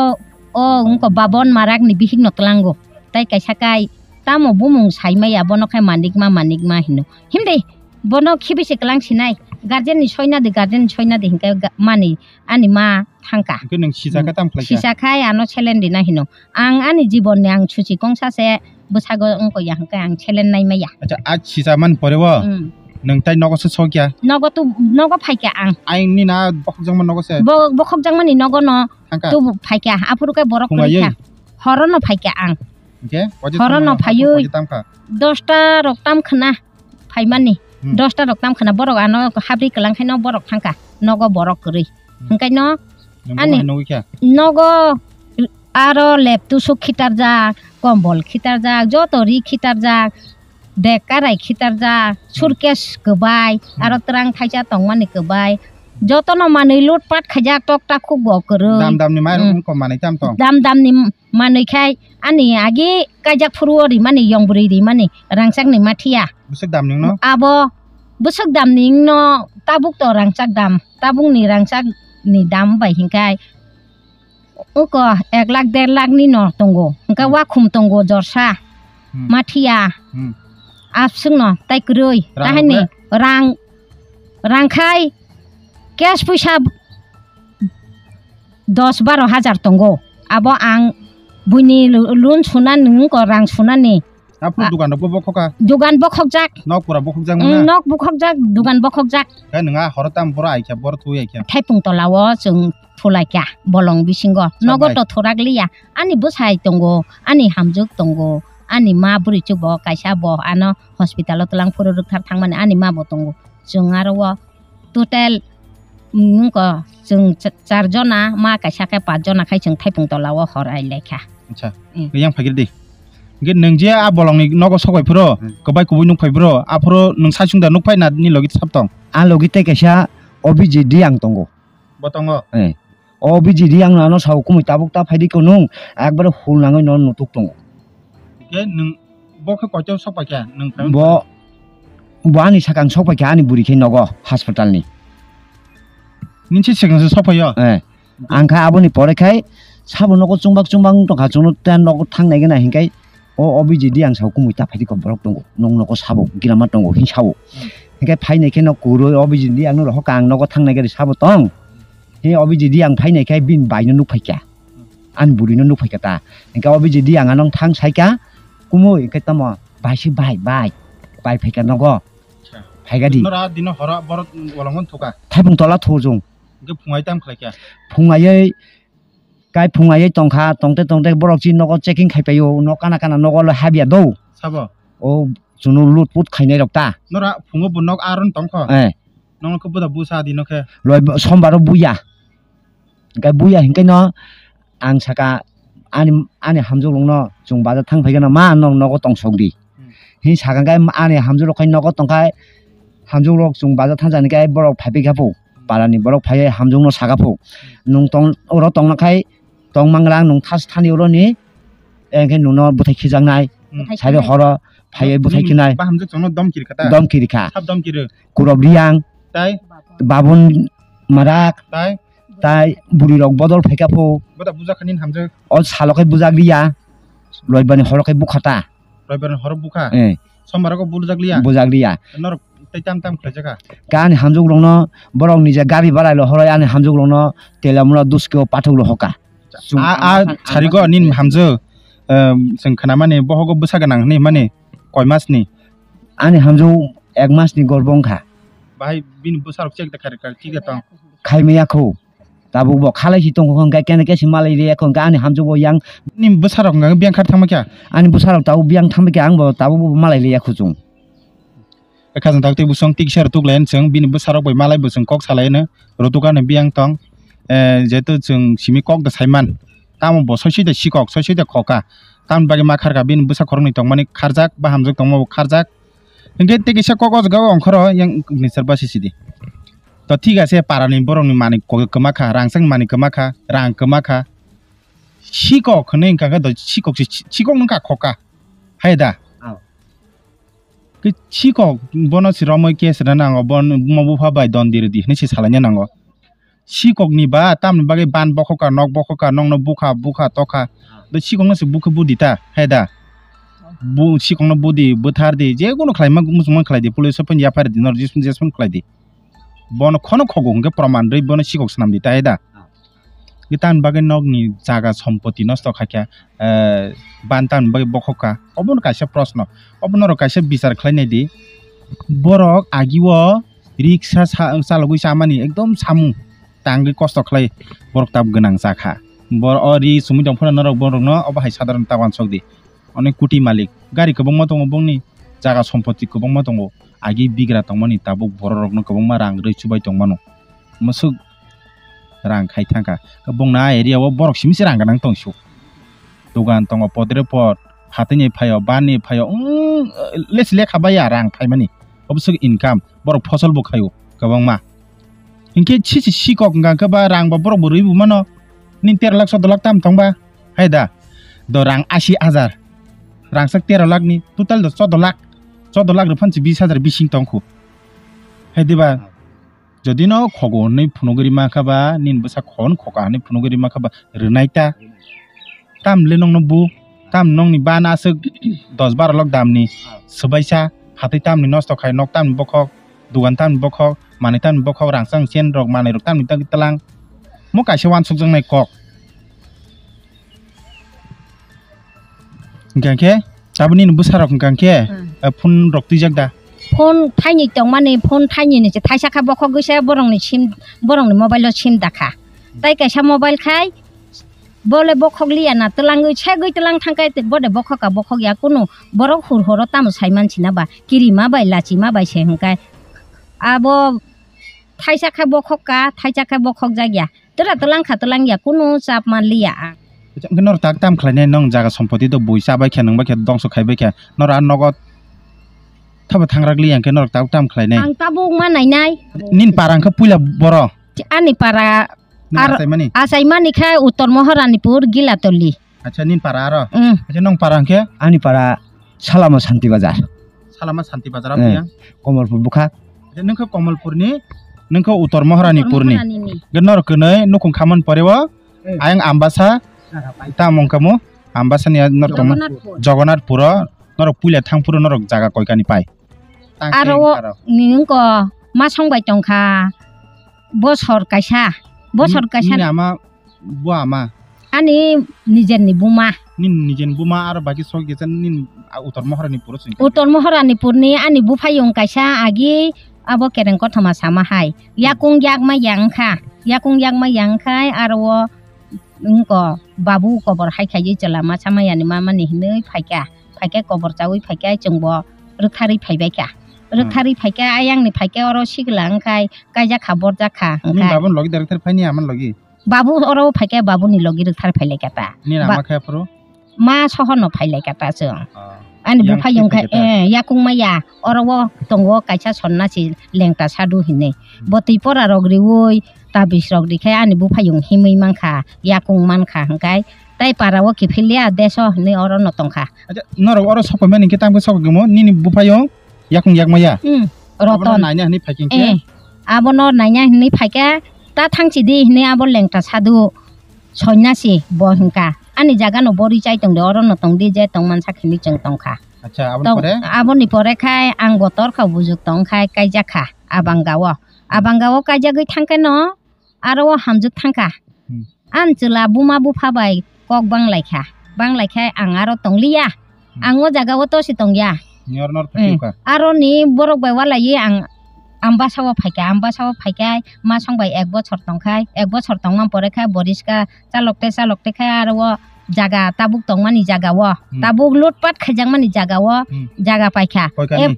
o wngko Babon Marak ni bihik no twlango. Tai kaisa kai tamo bumung sai maya bono khai manik ma, manik ma hino. Himde bono khibi se kwlang sinai. Guardian ni soina de, guardian ni soina de hinkai ga-, mani ani ma thangka. Hingke nwng sijak khe Hmm. Tamo khlai kha? Sijak khai ano selen rina hino. Ang ani jibon ni ang suchi kongsa se bwsago wngko ya hingke ang selen nai maya. Acha, a sijak man pore o? Hmm. Nwng tai nogo se sok ya? Nogo tu, nogo phai kha ang. Ai ni na bokhok jangma nogo se? Bo-, bokhok jangma ni nogo no Thangka? Tu phai kha. Aphuru khe borok Phunga kwrwi ye? Kha. Horo no phai kha ang. Hingke? Waje Horo tamo no ya, phaiwi. Waje tam kha? Dosta rok tam khna phaimani. Hmm. Dosta rok tam khna borok ano habri kwlang khaino borok thangkha. Nogo borok kwrwi. Hmm. Hingkaino Nwng ani bo hai nugwi kha? Nogo aro lep tusuk khitarjak, kombol khitarjak, joto ri khitarjak, bag karai khitarjak, Hmm. Suitcase kwbai, Hmm. Aro twrang thaisa tongmani kwbai. Jotono manwi lutpat khaijak, tokta khuk bo kwrwi. Dam damni mairok Hmm. wngkha manwi tam tong? Dam damni manwi khai ani agi kaijak phuru o rimani, yong bwrwi rimani rangchakni mathiya. Bwswk damni wngno? Abo bwswk damni wngno, tabuk to rangchak dam, tabukni rangchakni dam bai hinkhai uko ek lakh der lakh ni no tongo, hingkhe Hmm. Wakhum tongo jorsa, Hmm. Mathiya, Hmm. Abswkno tai kwrwi, Rang tahini rok le? Rang, rang khai cash puisa dos baro hajar tongo. Abo ang buini lu-, loan sunani wngkha, rang sunani. Aphuru A- dugan rok bo bokhok kha? Dugan bokhok jak. Nok pura bokhok jak Mm, mano? Nok bokhok jak, dugan bokhok jak. Khe nwng a horo tam boro ai kha, boro thui ai kha? Thaipung tola o chwng thulai kha, bolong bisingo. Nogo Chabai. To thurak liya. Ani bwsai tongo, ani hamjwk tongo, ani ma bwrwi chuk bo kaisa bo ano hospital o twlang phuru rwkthar thangmani ani ma bo tongo. Chwng aro o total, mm, wngkha chwng cha-, char jona, ma kaisa khe paanch jona khai chwng Thaipung tola o hor ai lai kha. Acha. Mm. Yang phagir di. Ge nwng je a bolong ni nogo sok bai phuro, Hmm. kwbai kubui nuk phai phuro, aphuro nwng sai sung da nuk phai na ni logi sab tong? A logi tei kaisa O B G D ang tongo. Bo tongo? Eh. O B G D ang ano sao kumui tabuk ta phai di ko nwng, ekbare hul nangwi no nutuk tongo. Ge nwng bo khe koito sok pai kha nwng phai? Bo, bo ani sakang sok pai kha ani buri khe nogo hospital ni. Nini se sakang se sok phai yo? Eh. Ang kha aboni pore khai sabo nogo chungbak chungbak wng tongkha chwngno ta nogo thangnai gana hinkhai o, O B G D ang sao kumui ta phai di ko borok tongo. Nwng nogo sabo girama tongo hin sao. Hmm. Hinkhai phainai khe no kwrwi O B G D ang no rohor ka ang nogo thangnai gari sabo tong. He O B G D ang phainai khe bini bai no nuk phai kha. Ani buri no nuk phai kha ta. Hinkhai O B G D ang ano thang sai kha. Kumui hinkhai tamo bai se bai, bai. Bai phai kha nogo. Acha. Phai kha di. Nora dino horo borok bolong wng thuka? Thaipung tola thu jung. Hingke phungai tam khlai kha? Phungai kai phungai tongkha, tongte tongte borok chi nogo checking khai paio, nok kana kana nogo lo habya do. Sabo? O chunu lut put khainai rok ta. Nora phungo bo nok aron tongkho? Eh. Nong khe buda busa di nokhe? Loi bo-, sombar o buya. Hingke buya hingke no ang saka ani, ani hamjwk rok no chwng bajar thang phai gana ma nong nogo tong sok di. Hmm. Hin saka khe ani hamjwk rok khai nogo tong khai hamjwk rok chwng bajar thang jani khe borok phai pai kha pho. Para ni borok phai hamjwk no saka pho. Hmm. Nung tong oro tong na khai tong mang lang nung thas thani oro ni engkhe nung no bwthai khijaknai. Hmm. Bwthai Sai khina. Horo phai bwthai khinai. Ba hamjwk chwng no dom kiri kha ta? Dom kiri kha. Sab dom kiri. Kurop Riang, Tai? Babon Marak, Tai? Tai buri rok bodol phaikha pho. Bota bujak kha nini hamjwk? O salo khai bujak riya, loibani horo khai bukha ta. Loibani horo bukha? Eh. Sombar rogo bujak liya? Bujak riya. Norok tei tam tam khlai jakha? Ka ani hamjwk rokno borok ni je gari barai lo horoi ani hamjwk rokno tela mura duskeo pathok lo hoka. A, a, sarigo nini hamjwk, em, chwng khnamani bohogo bwsa gwnang hinwi mani koi masni? Ani hamjwk ek masni gorbo wngkha. Bahai bini bwsarok check da khari khari thik da tong? Khai maya kho. Tabuk bo khalai si tongkho hwnkhe kene kesi malai liya kho hwnkhe ani hamjwk bo yang. Nini bwsarok hwnkhe biyang khar thangma kha? Ani bwsarok tabuk biyang thangma kha ang bo tabuk bo malai liya kho chwng. Ekha jang tak tei bwswng tiksa rw tuklai chwng bini bwsarok bai malai bo chwng kok salai no rw tukha no biyang tong. Eh, jehetu chwng simi kok da saiman. Tamo bo soi soi da sikok, soi soi da khoka. Tamoni bagwi ma kharkha bini bwsa khoroknwi tongmani kharjak, ba hamjwk tongma bo kharjak. Hinkhe tei kisa kok o jaga o ongkhoro yang nini sar basi sidi. To thik ase, parani borokni manwi kwma kha, rangchakni manwi kwma kha, rang kwma kha. Sikok hinwi wngkha khe do sikok se, sikok wngkha khoka. Hai da? Oh. Khe sikok bono se romwi case rwna nango, bono buma bupha bai don di rwdi hinwi se salaina nango. Sikokni ba tamni bagwi ban bokhokha, nok bokhokha, nokno bukha, bukha, tokha. Ah. Tei sikokno se bukhe budi ta, hai da? Bu-, sikokno budi, bwthar di, je kunu khlaima muchungma khlai di, police o phone yaphar di, nor jis-, jesphone khlai di. Bono khono khogo hwnkhe proman rwi bono sikok swnam di ta, hai da? Ah. Tamni bagwi nokni jaga sompoti nosto khaikha, eh, ban tamni bagwi bokhokha. Obono kaisa proshno. Obo norok kaisa bichar khlai nai di. Borok agi o riksa sa-, chalogwi chamani ekdom samung tangwi kosto khlai borok tab gwnang cha kha. Bor-, o ri chumui tong phano norok borokno obo hai sadharon ta uansuk di. Onek koti malik, gari kwbangma tongo bongni, jaga sompoti kwbangma tongo. Agi bigra tongmani tabuk bororokno kwbangma rang rwi chubai tongmano. Mwswk rang khai thangkha. Bongni a area o borok simi se rang gwnang tong su. Dogan tongo podre pod, hatini phaio, bani phaio, mm, les lekha baiya rang phaimani. Oboswk income, borok fosol bo khaio kwbangma. Hinkhe sisi sikok wngkha khe ba rang ba borok bo rwi bo mano. Nini tero lakh, choudo lakh tam tong ba? Hai da? Do rang ashi hajar. Rang sak tero lakh ni, total do choudo lakh. Choudo lakh rwphano se bis hajar bising tong khu. Hai diba? Jodi no khogo hwnwi phunugwi rima kha ba, nini bwsa khon khoka hwnwi phunugwi rima kha ba, rwnai ta. Tam le nokno bu, tam nokni bana aswk dos baro lakh damni swbaisa, hatwi tamni nosto khai, nok tamni bokhok, dogan tamni bokhok, manwi tamni bokhok, rangchak chen rok manwi rok tamni tagwi tlang. Mo kaisa uansukjaknai kok. Hingkha khe Tabuk nini bwsarok hwnkha khe, Hmm. eh, phone rok twijak da? Phone thaini tongmani, phone thaini ni se thaisa kha bokhogwi se borokni sim, borokni mobile o sim dakha. Hmm. Tai kaisa mobile khai bole bokhok liya na, twlangwi segwi twlang thangkai bode bokhok ka bokhok ya, kunu borok hur horo tamo saiman sina ba, kirima bai lachima bai se hwnkhe abo thaisa khe bokhok ka, thaisa khe bokhok jak ya. Twra twlang kha twlang ya, kunu chap man liya ang. Acha, hwnkhe norok tak tam khlainai, nong jaga sompoti do bui cha bai khe, nwng bai khe dongso khai bai khe, norok a nogo thabo thangrak liya hwnkhe norok tak tam khlainai. Ang tabuk ma nainai. Nini para hwnkhe puila boro? Ani para Nini ar achaimani? Achaimani khe Uttor Moharanipur, Gilatoli. Acha, nini para aro? Mm. Acha, nong para hwnkhe? Ani para Salama Santi Bazar. Salama Santi Bazar, eh, apiya? Komolpur bwkha. Acha, nung khe Komolpurni, nung khe Uttor Moharanipurni. Uttor Moharanini. Ge norok kwnwi nukhung khamani pore o, eh, ayang Ambasa, Jaga pai. Tamo wngkha mo, Ambasani a norok tongma, Jagannathpur. Jagannathpuro, norok puila thangphuru norok jaga koikani pai. Tang aro khe o aro. Ni wngko masong bai tongkha, bosor kaisa, bosor kaisa. Nini ama Bo ama? Ani nijerni buma. Nini nijerni buma aro baki sok gesa nini, a, Uttor Moharanipuro chwng. Uttor Moharanipurni ani buphayung kaisa agi abo kereng kothoma sama hai. Yakung yakma yang kha. Yakung yakma yang khai aro o wngko babu kobor hai khaigwi chwla ma sama yani mamani hinwi phaikha. Phaikhe kobor chaui phaikhe chwngbo rwktharwi phaibaikha. Hmm. Rwktharwi phaikhe ayangni phaikhe oro sigla wngkhai kaijak kha borjak kha. Nini hwnkhe babuni logi da rwktharwi phaini amani logi? Babu oro phaikhe babuni logi rwkthar phailaikha ta. Nini ba-, ama khe aphuru? Ma sohono phailaikha ta chwng. Ah. Ani yang buphayung khe, eh, yakung maya. Oro o tongo kaisa sonnasi lengta sadu hinwi. Hmm. Botwi pora rok riui, tabis rok rikhe ani buphayung himwi mankha, yakung mankha hwnkhe. Tai para o kiphilya deso hinwi oro no tongkha. Acha, norok oro sopaimani hwnkhe tamo sopaikha mo? Nini buphayung? Yakung yakmaya? Hmm, abono Roton. Naina hinwi phaikhe hwnkhe? Eh, abono naina hinwi phaikhe, ta thangchidi hinwi abo lengta sadu sonyasi bo hwnkha. Ani jagano bo richai tongdi, orono tongdi je tongmansa hinwi chwng tongkha. Acha, aboni pore? Aboni pore khai ang bo torkha bujuk tongkhai kaijakha abangao. Abangao kaijagwi thangkheno aro o hamjwk thangkha. Hmm. Ang chwla buma bupha bai kok banglaikha. Banglaikha ang aro tongliya. Hmm. Ang o jaga o tosi tongya. Nyor nor. Hmm. Phaikha. Aro ni borok bai walaiwi ang Ambasa o phaikha. Ambasa o phaikha masong bai ek bochor tongkhai. Ek bochor tongma pore kha boriska chalok te chalok te kha aro o jaga tabuk tongmani jaga o. Hmm. Tabuk lutpat khaijakmani jaga o. Hmm. Jaga paikha. Koikani? Em,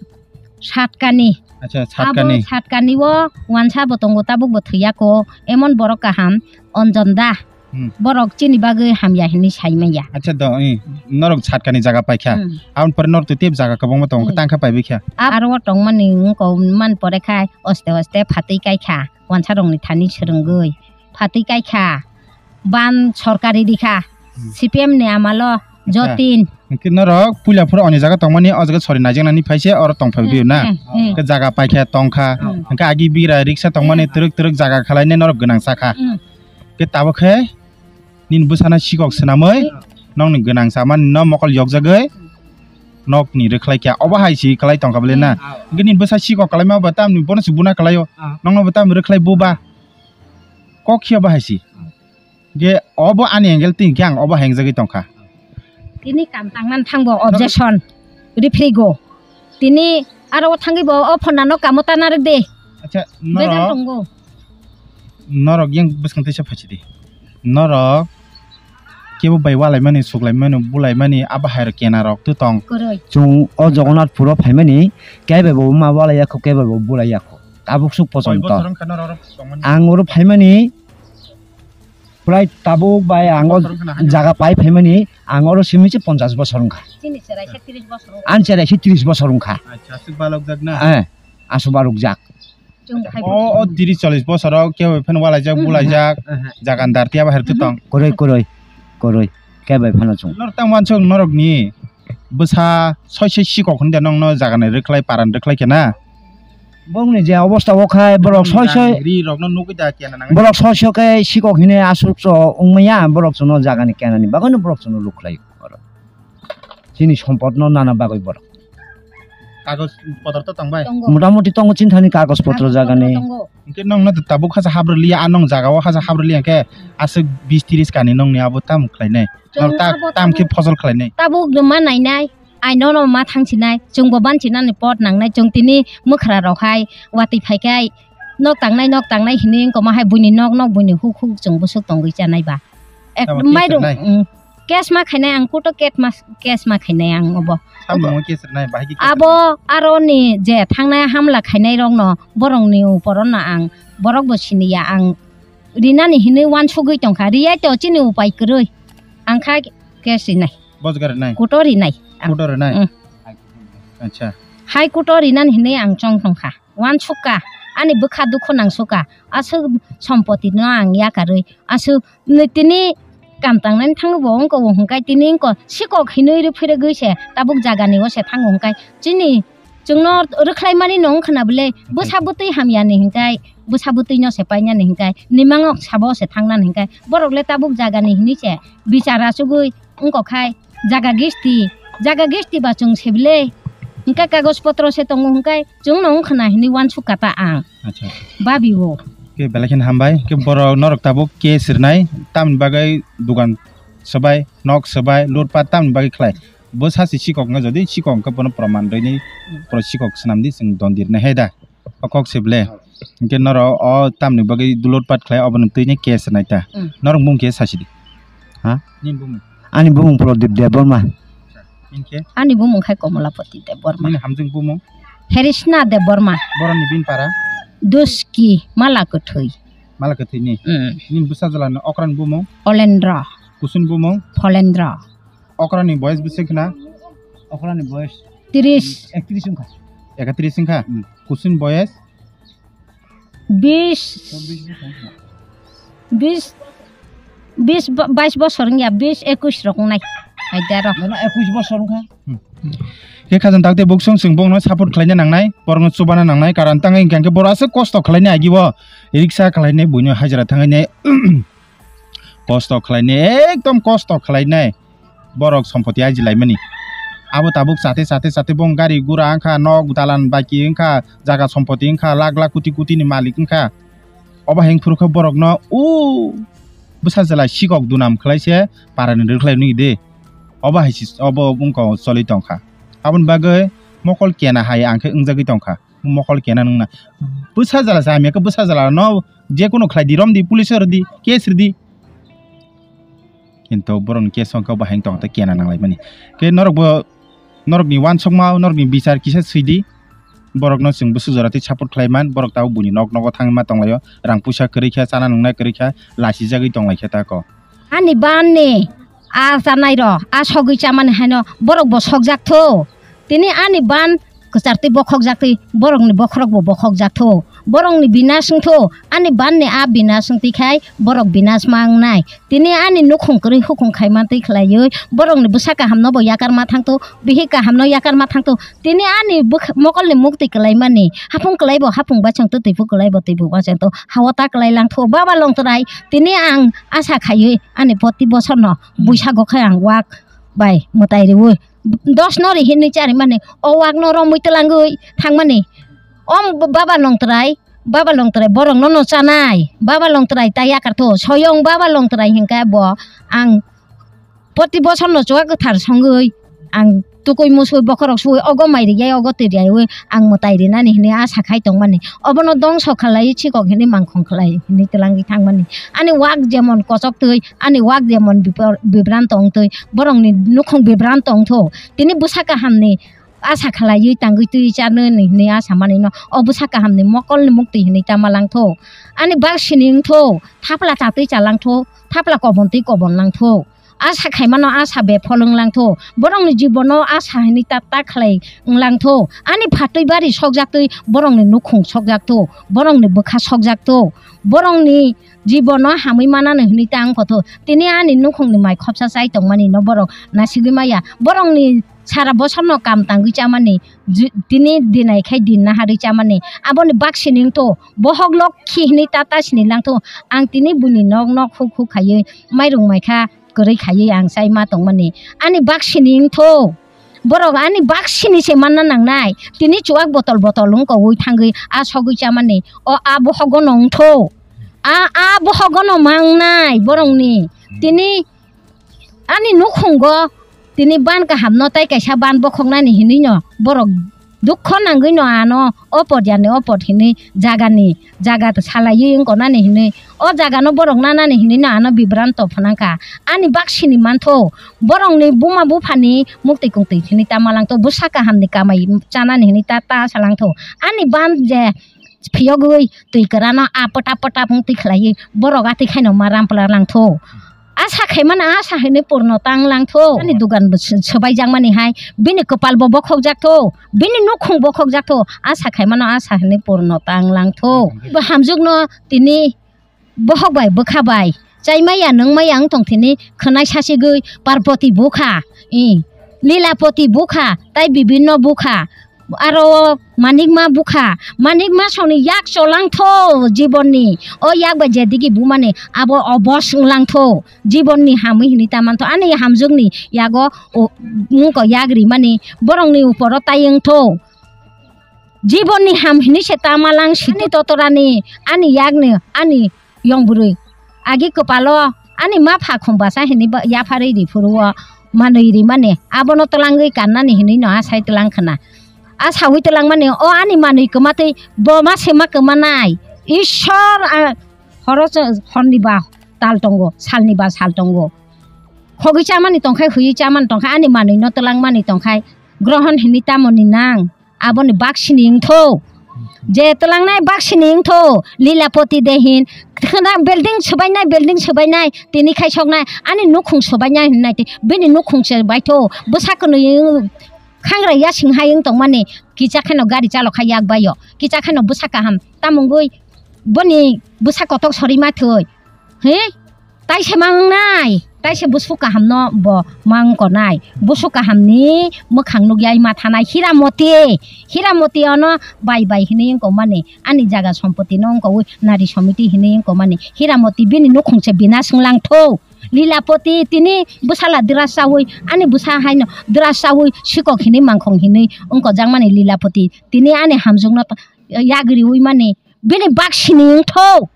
Satkani. Acha, abo Satkani. Satkani o wansa bo tongo, tabuk bo thwiya ko. Emon borok kaham, Onjon da. Hmm. Borok chini bagwi hamya hinwi sai manya. Acha do, eh, norok Satkani jaga paikha. Hmm. Aboni pore norok tei tei jaga kwbangma tongo, hmm, tangkha paibaikha. Aro o tongmani wngkha man pore khai oste oste phatwi kaikha, wansa rokni thani swrwngwi phatwi kaikha. Ban sorkari rikha, hmm, C P M ni amalo, acha, jotin. Hwnkhe norok puila phuru oni jaga tongmani, o jaga sori naijaknani phaise oro tongphai, hmm, bio na? Hmm, hmm. Hwnkhe jaga paikha tongkha, hmm, hwnkhe agi bigra riksa tongmani, hmm, twrwk twrwk jaga khwlainai norok gwnang sakha. Hmm. Hwnkhe tabuk khe nini bwsano sikok swnamwi, hmm, nokni gwnang samani no mokol yokjagwi nokni rwkhlai kha. Obo hai si kwlai tongkha bwle na? Hmm. Hwnkhe nini bwsa sikok kwlaima ba tamni bono se buna kwlaio. Ah. Nokno bo tamni rwkhlai buba. Kok khiya bahai si. Ge obo ani angle twi hwnkhe ang obo hengjagwi tongkha. Tini kam tangmani thangbo objection rifrigo. Tini aro o thangwi bo o phonano kamo tana rwk de. Acha, bejal norok, tongo. Norok yang bwskang teisa phaisidi. Norok kebo bai walaimani, suklaimani, bulaimani, abo hai rok kena rok tu tong. Kwrwi. Chwng o Jagannath puro phaimani, kebo bo ma walai yakho, kebo bo bulai yakho. Tabuk suk pochonto. Koi bosor wngkha norok tongmani? Ang oro phaimani, prai tabuk bai ang o jaga pai phaimani, ang oro simi se ponchash bosor wngkha. Chini cherai se tris bosor wngkha. Ang cherai se tris bosor wngkha. Acha, aswk balokjak na? Eh, aswk balokjak. Chwng khai o, o tris chollish bosor o kebo phano walaijak, mhm, bulaijak, mhm, jaga dar tiya bahar tu tong. Kwrwi, kwrwi, kwrwi. Kebo phano chwng. Norok tang wansuk norok ni bwsa soi soi sikok hwnde nokno jaga ni rwkhlai, paran rwkhlai khe na? Bongni je obostha o khai borok soi soi ri rokno nugwi da kena nang. Borok soi soi khe sikok hine aswk so wngmaya borok chwngno jagani kenani bagwino borok chwngno luk khlai oro. Chini sompotno nana bagwi borok. Kagoj potro to tongbai? Tongo. Motamoti tongo chinthani kagoj potro jagani. Kagoj potro tongo. Hwnkhe nokno tabuk haja habru liya, a nong jagao haja habru liya khe aswk bis tris kani nongni abo tamo khlainai. Chwng tam khe phojol khlainai. Tabuk rwma nainai. Ai nono ma thangsinai, chwngbo bansinani pot nangnai, chwng tini mwkhra rok hai watwi phaikhai nok tangnai, nok tangnai hinwi wngkoma hai buini nok, nok buini huk, huk chwng bwswk tongwi chanai ba. Ek Tamo case mairum, rwnai? Mm, case ma khainai ang, kuto case ma, case ma khainai ang obo. Samung case rwnai, bahai khe case Abo rwnai? Aroni je thangnai hamla khainai rokno, borokni uporono ang, borokbo siniya ang, rinani hinwi uansugwi tongkha, riyai to chini upai kwrwi, ang kha case rinai. Bojga rinai? Kuto rinai ang. Kuto rinai? Mm. Acha. Hai kuto rinani hinwi ang chong tongkha. Uansukha, ani bwkha dukhu nangsukkha, aswk sompotino ang yakarwi, aswk nwi tini kam tangnani thango bo wngko bo hwnkhai tini wngko sikok hinwi rw phirigwi se tabuk jagani o se thango hwnkhai chini chwngno rwkhlaimani no wngkhwna bwle bwsa bwtwi hamyani hwnkhai bwsa bwtwino se painani hwnkhai nimang ok sabo se thangnani hwnkhai borok le tabuk jagani hinwi se bichar achugwi wngkok hai jaga gisti, jaga gisti ba chwng sebile. Hingke kagoj potro se tongo hingke chwngno wngkhwna hinwi uansukha ta ang. Acha. Babi o. Ke belai kheno hambai. Ke borok norok tabuk case rwnai. Tamni bagwi dugan swbai, nok swbai, lutpat tamni bagwi khlai. Bo sachi sikok wngkha jodi sikok wngkha bono proman rwini pro sikok swnamdi chwng dondir nai hai da. O kok se ble. Hingke norok o tamni bagwi dulot pat khlai obono twi ni case nai ta. Mm. Norok bumung khe sasi di. Ha? Nini bumung? Ani bumung Prodip Debbarma. Hingke? Ani bumung khai Komolapati Debbarma. Nini hamjwng bumung? Herisna Debbarma. Boroni bin para? Duski, Mala Kwthwi. Mala Kwthwi ni? Mm. Nini bwsa jala ni okra ni bumung? Olendra. Kusun bumung? Pholendra. Okra ni boyes bwswk khna? Okra ni boyes Tris. Ekatris wngkha. Ekatris wngkha? Hmm. Kusun boyes? Bis. Chobbish bosor wngkha. Bis, bis ba-, bais bosor wngya, bis, ekwis rok wngnai. Haidaro. Nono ekwis bosor wngkha? Hmm. Khe khajang takte buksong chwng bongno support khlaina nangnai, borokno chubana nangnai, karon tangwi hwnkhe borok aswk kosto khlainai agi bo, riksa khlainai, buino hajra thangainai, kosto khlainai, ekdom kosto khlainai. Borok sompoti aji laimani. Abo tabuk chate, chate, chate bong gari gura wngkha, nok dalan baki wngkha, jaga sompoti wngkha, lakh lakh, koti koti ni malik wngkha. Obo hai wngphuru khe borokno o bwsa jela sikok dunam khlai se para ni rwkhlai nwi de. Obo hai si, obo wngkha choli tongkha. Aboni bagwi mokol kena hai ang khe wngjagwi tongkha. Mokol kena nungna. Bwsa jela se hamya khe bwsa jela no je kono khlai di, rom di, police o rw di, case rw di. Kintu borokni case o khe bahai wng tong tei kena nang lai mani. Khe norok bo, norokni uansukma, norokni bichar kisa swi di. Borokno chwng bwswk jora twi support khlai man, borok tabuk buini nok nogo thangwi ma tong lai o, rang puisa kwrwi kha, chana nungna kwrwi kha, lachijagwi tong lai kha tako. Ani ban ni a chanai rok, a sogwi chamani haino borok bo sokjak tho. Tini ani ban kwchar twi bokhok jak twi, borok ni bokhorok bo bokhok jak tho. Borok ni binas wng tho, ani ban ni a binas wng twi khai borok binas ma wng nai. Tini ani nukhung kwrwi hukhung khai man twi khlaiwi borok ni bwsa kaham no bo yakar ma thang tho, bihik kaham no yakar ma thang tho. Tini ani bwkha-, mokol ni mukti kwlai mani, hapung kwlai bo hapung bachang tho, twibu kwlai bo twibu bachang tho, hawa ta kwlai lang tho, baba long trai. Tini ang asa khaiwi ani poti bosor no buisa go khai ang wak bai mwtai riwi dos no ri hinwi chari mani, o wak no romwi twlangwi thang mani. Om baba long trai, baba long trai borok no no chanai, baba long trai ta yakar tho, soyong baba long trai hinkhe bo ang Poti bosor no chuwa kwthar songwi ang tukui musui bokhorok sui ogo mai riyai ogo twi riyaiwi ang mwtai rinani hinwi asa khai tongmani. Obono dongso khlaiwi chikok hinwi mangkhong khlai hinwi twlangwi thangmani. Ani wak jemon kochok twi, ani wak jemon bipor-, bibranto wng twi, borokni nukhung bibranto wng tho. Tini bwsa kahamni asa khlaiwi tangwi twi chanani hinwi asa manwino o bwsa kahamni mokolni muktwi hinwi tama lang tho. Ani bak sining tho, thapla chatwi cha lang tho, thapla kobon twi kobon lang tho. Asa khaimano asa befol wng lang tho. Borokni jibono asa hinwi ta ta khlai wng lang tho. Ani phatwi bari sokjaktwi borokni nukhung sokjak tho. Borokni bwkha sokjak tho. Borokni jibono hamwi manano hinwi ta wng kho tho. Tini ani nukhungni mai khopsa chai tongmani no borok nasigwi maya. Borokni sara bosorno kam tangwi chamani, ju-, tini dinai khai din naharwi chamani. Aboni bak sining tho. Bohok lokhi hinwi ta ta sini lang tho. Ang tini buini nok nok huk huk khaiwi mairung maikha. Kwrwi khaiwi ang chai ma tongmani. Ani bak sini wng tho. Borok ani bak sini se manna nangnai. Tini chuwak botol botol wng kowi thangwi a sogwi chamani. O a bohogo no wng tho. A, a bohogo no mangnai borokni. Tini ani nukhungo tini ban kahamno tai kaisa ban bokhoknani hinwi no borok dukho nangwi no ano o pod yani o pod hinwi jagani jaga salaiwi wngkha nani hinwi o jagano borok nanani hinwi no ano bibranto phnangkha. Ani baksini mantho borokni buma buphani muktwi kungtwi hinwi ta malangtho, bwsa kahamni kamai chanani hinwi ta ta salangtho. Ani ban je phiyogwi twi kwrano apot apot apot wng twi khlaiwi borok atwi khaino ma rampla langtho. Asa khaimano asa hinwi purno tang langtho. Ani dugan bo s-, swbaijakmani hai bini kwpal bo bokhokjaktho, bini nukhung bokhokjaktho. Asa khaimano asa hinwi purno tang langtho. Bo hamjwkno tini bohok bai bwkha bai chaimaya nungmaya wng tong thini khwnai sasigwi Parpoti bukha, i, Lilapoti bukha, tai bibinno bukha. Aro o manikma bukha, manikma songni yak cholangtho jibonni. O yak bai jedigi bumani abo obos wnglang tho. Jibonni hamwi hinwi ta mantho. Ani hamjwkni yago o wngkha yak rimani borokni uporo tai wngtho. Jibonni ham hinwi se ta malang siti totorani ani yakni ani yong bwrwi. Agi kwpalo ani ma pha khum basa hinwi ba yapharwi ri phuru o manwi rimani abono twlangwi kannani hinwi no asai twlang khna. A sawi twlangmani o ani manwi kwmatwi bo ma se ma kwmanai. Ishwar a horo se horni ba tal tongo, salni ba sal tongo. Khogwi chamani tongkhai, hwiwi chamani tongkhai, ani manwi no twlangmani tongkhai. Grohon hinwi tamoni nang? Aboni baksini wngtho. Je twlangnai baksini wngtho. Lilapoti de hin. Khwna building swbainai, building swbainai. Tini khaisoknai. Ani nukhung swbainai hinwi nai twi. Bini nukhung se baitho. Bwsa kwnwi wng-, khangra yasing hai wng tongmani. Kicha kheno gari chalok kha yak baio. Kicha kheno bwsa kaham. Tamungwi boni bwsa kotok sori ma thwi. He? Taise mangnai, taise busu kahamno bo mangkonai. Busu kahamni mwkhang nukya ma thanai Hiramoti. Hiramoti ono bai bai hinwi wngkokmani. Ani jaga sompotino wngkokwi nari somiti hinwi wngkokmani. Hiramoti bini nukhung se bina swnglangtho. Lilapoti tini bwsala dwras chawi, ani bwsa haino dwras chawi sikok hinwi mangkhong hinwi wngkokjakmani Lilapoti. Tini ani hamjwkno ta-, yagriwi mani. Bini baksini wngtho,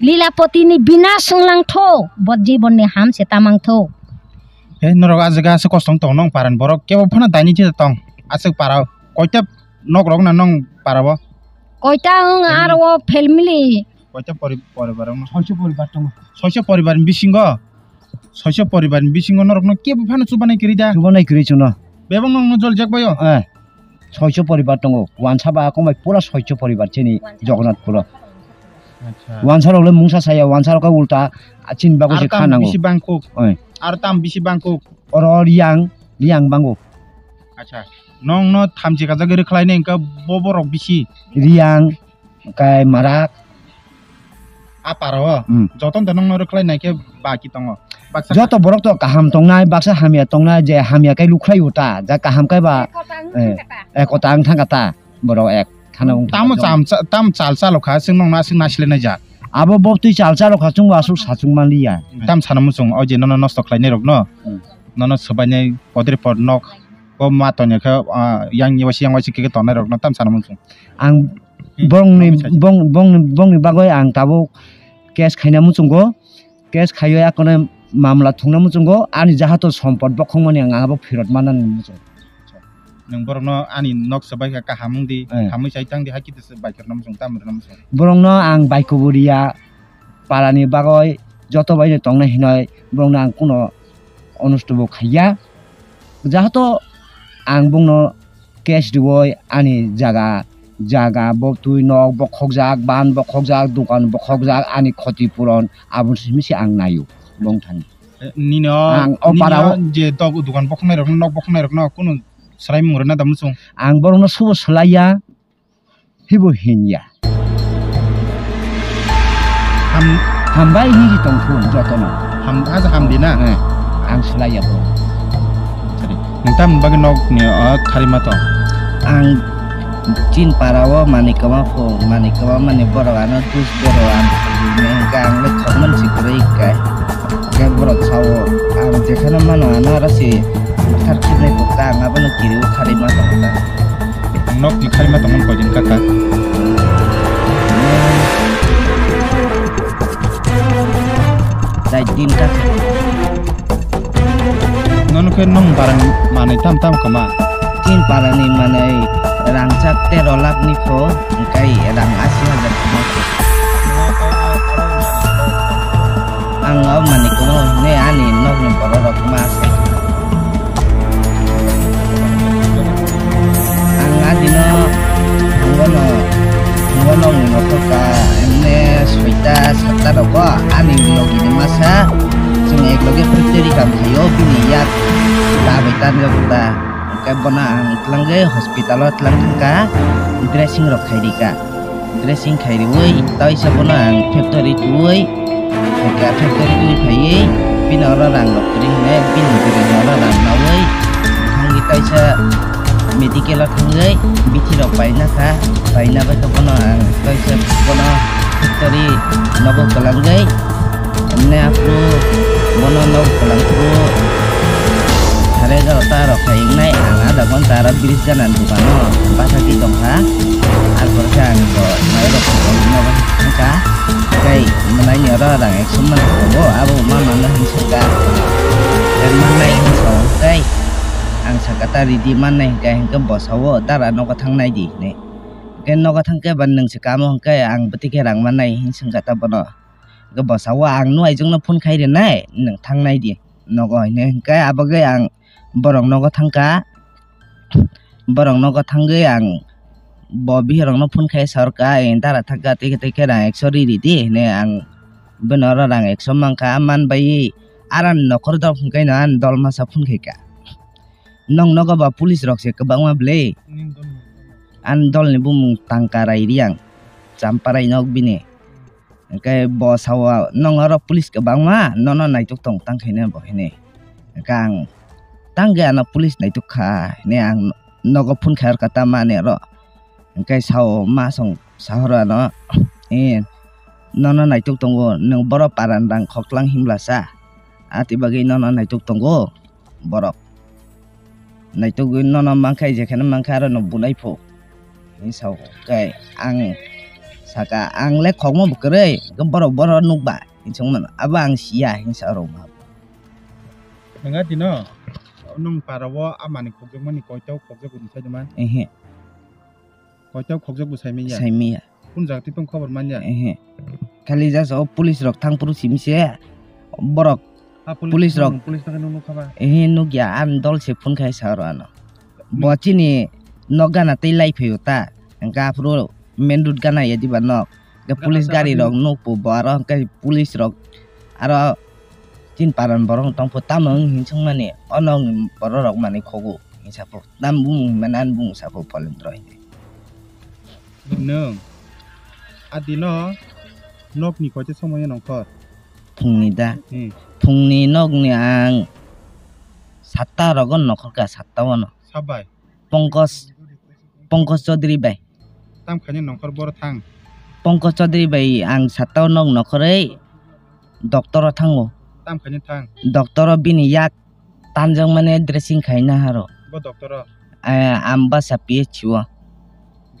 Lilapotini bina swnglangtho, bo jibonni ham se tamangtho. He, norok ah jaga aswk kosto wng tongo, nong paran borok kebo phano daini khe tong, aswk para o. Koita nok rok na nong para o? Koita wng. Family? Aro o family. Koita pori-, poribar wng? Soiso poribar tongo. Soiso poribar ni bisingo? Soiso poribar ni bisingo norokno kebo phano chubanai kwrwi da? Chubanai kwrwi chwngno. Bebak nokno joljak bai o? Eh. Soiso poribar tongo. Wansa ba akomai pura soiso poribar chini Wansa. Jagannathpuro. Acha. Wansa rok le mungsa saya, wansa rok ulta, ah, chini bagwi se kha nango. Aro tam bisi bangkuk. Eh. Aro tam bisi bangkuk. Oro Riyang, Riyang bango. Acha. Nokno thamchi kajagwi rwkhlainai hwnkhe bo borok bisi? Riyang, kai marak. A para o? Hmm. Jotono da nokno rwkhlai naikhe baki tongo. Baksa joto borok to kaham tongnai, baksa hamya tongnai, je hamya kai lukhlai o ta, ja kaham kai ba, ekota wng eh, thangkha ta. Ekota wng thangkha ta, borok ek thana wng tamo thangkha. Cham cha-, tam chal chalo kha, chwng nokno aswk nasilai nai jak. Abo bo twi chal chalo kha, chwngbo aswk sachung manliya. Tam sana muchung, o je nono nosto khlainai rokno, hmm, nono swbainai podre pod nok, o ma tongya khe, ah, yang ni waisi yang waisi khe tongnai rokno tam sana muchung. Ang hmm, bongni, tamo saja. Bong, bongni, bongni bagwi ang tabuk case khaina muchungo, case khaiwi akono mamla thungna muchungo, ani jahato sompot bokhokmani ang abo phirot manani muchungo. Nwng borokno ani nok swbai kha kaham wng di, eh, hamwi chai tang di, hakhe tesa bai khorna muchung, tamo rwna muchung. Borokno ang bai kuburiya, parani bagwi joto bai no tongnai hinoi borokno ang kuno onosto bo khaiya. Jahato ang bongno cash riwi ani jaga, jaga bo twi nok bokhokjak, ban bokhokjak, dokan bokhokjak, ani khoti puron abo simi se ang naio bongthani. Eh, nini o, ang o nini para o o je dok-, dokan bokhoknai rokno, nok bokhoknai rokno kunu swlaimung rwna da muchung? Ang borokno subo swlaiya. Hibo hinya. Ham- Hambai hinwi tongthun jotono. Ham-, asa hamdi na? Eh, ang swlaiya bro. Sari. Nwng tamni bagwi nokni, ah, kharima tong? Ang chin para o manwi kwma pho, manwi kwma mani borok ano dus borok ang, ang le khokman si kwrwi kai. Khe borok sao, ang jekhano mano ano aro si buthar khibnai tokta, ang abono kiriwi kharima tongkha. Ang nokni kharima tongmani koidin kaka? Char din kaka. No Nokhe nwng barang manwi tam tam kwma? Chini parani manwi rangchak tero lakh ni pho, hwnkhe rang asi hajar kwma khe. Ang o manwi kwma hwnwi ani nokni borok rok ma se. Ang adino thangbono, thangbono wngwi nokhorkha, emne soita satta rogo ani logi ni masa, chwng ekloge factory kam khaio, bini yak ta bai tanjak ta. Hwnkhe bono ang twlangwi hospital o twlang thangkha, dressing rok khairika. Dressing khairiwi toisa bono ang factory twiwi, hwnkhe factory twi phaiwi bini oro rang rok kwrwi hwnwi bini bwrwini oro rang nawi thangwi toisa medical o thangwi bithi rok paina kha, paina bai khe bono ang toisa bono factory nogo kwlangwi. Emne aphuru bono nok kwlangphuru sare egarota rok khai wngnai, ang adha ghonta aro bridge gana ni dukano bachagwi tongkha. Arpore khe ang bo mairok nogo thangkha. Tei mwnaini oro rang ekso man tongo, abo ma mano hinwi swngkha. Tei mannai hinwi sao tei ang sakha ta ridi mannai hinkhe, hinkhe bo sao dara nogo thangnai di hinwi. Hinkhe nogo thangkhe ba nwng se kamo hinkhe ang bwtwi khe rang mannai hinwi swngkha ta bono. Hwnkhe bwsao ang nuaijwkno phone khai rwnai, nwng thangnai di nogo hinwi. Hwnkhe abagwi ang borok nogo thangkha, borok nogo thangwi ang bo bihirokno phone khai sorkha, "Dara thangkha, tei khe, tei khe rang ekso ri ridi," hinwi ang bini oro rang ekso mankha, manbai aroni nokhor dok hwnkhe no ani dol masa phone khaikha. Nong nogo ba police rok se kwbangma bwle? Ani dol ni bumung Tangka Rai Riang, Champarai nok bini. Hwnkhe bo sao, "Nong oro police kwbangma, nono naituk tong tang khaina bo," hinwi. Hwnkhe ang, "Tang ge ano police naituk kha," hinwi ang nogo phone khai orkha ta mani oro. Hwnkhe sao ma song sahoro ano, "Eh, nono naituk tongo, nwng boro paran rang khoklang himlasa, ati bagwi nono naituk tongo." Borok naitugwi nono mankha, jekheno mankha, aro no bunai pho hinwi sao. Khe ang saka, "Ang le khokma bo kwrwi, borok boro nukba," hinwi swngmano. Abo ang siya hinwi sa rwma. Nwnga dino nwng para o a mani khokjakmani koito khokjago ni saidima? Ehe. Koito khokjak bo saimanya? Saimanya. Kun jaga twi tong khobor manya? Ehe. Khali just o police rok thang phuru simi se borok. Ha, police rok. Police no nukha ba? Ehe, nukya, ang dol se phone khai sa oro ano. Bo chini nok gana tei lai phaio ta. Hwnkhe aphuru main road gana ya diba nok. Hwnkhe police gari rok nukphu bo aro hwnkhe police rok aro chini paran borok tongphu tamo wng hinsuk mani ono borok rok manwi khogo hinsa pho. Tam bumung hinmani ani bumung sa pho Polendro hinwi. Nwng a dino nokni koite somoyo nongkhor? Phungni da? Hmm. Phungni nokni ang satta rogo nokhorkha, satta ono. Sabai? Pongkos, Pongkos Chaudhary bai. Tam khaini nongkhor boro thang? Pongkos Chaudhary bai ang satta o nok nokhorwi doctor o thango. Tam khaini thang? Doctor o bini yak tanjakmani dressing khaina haro. Bo doctor o? Eh, Ambasa P H C o.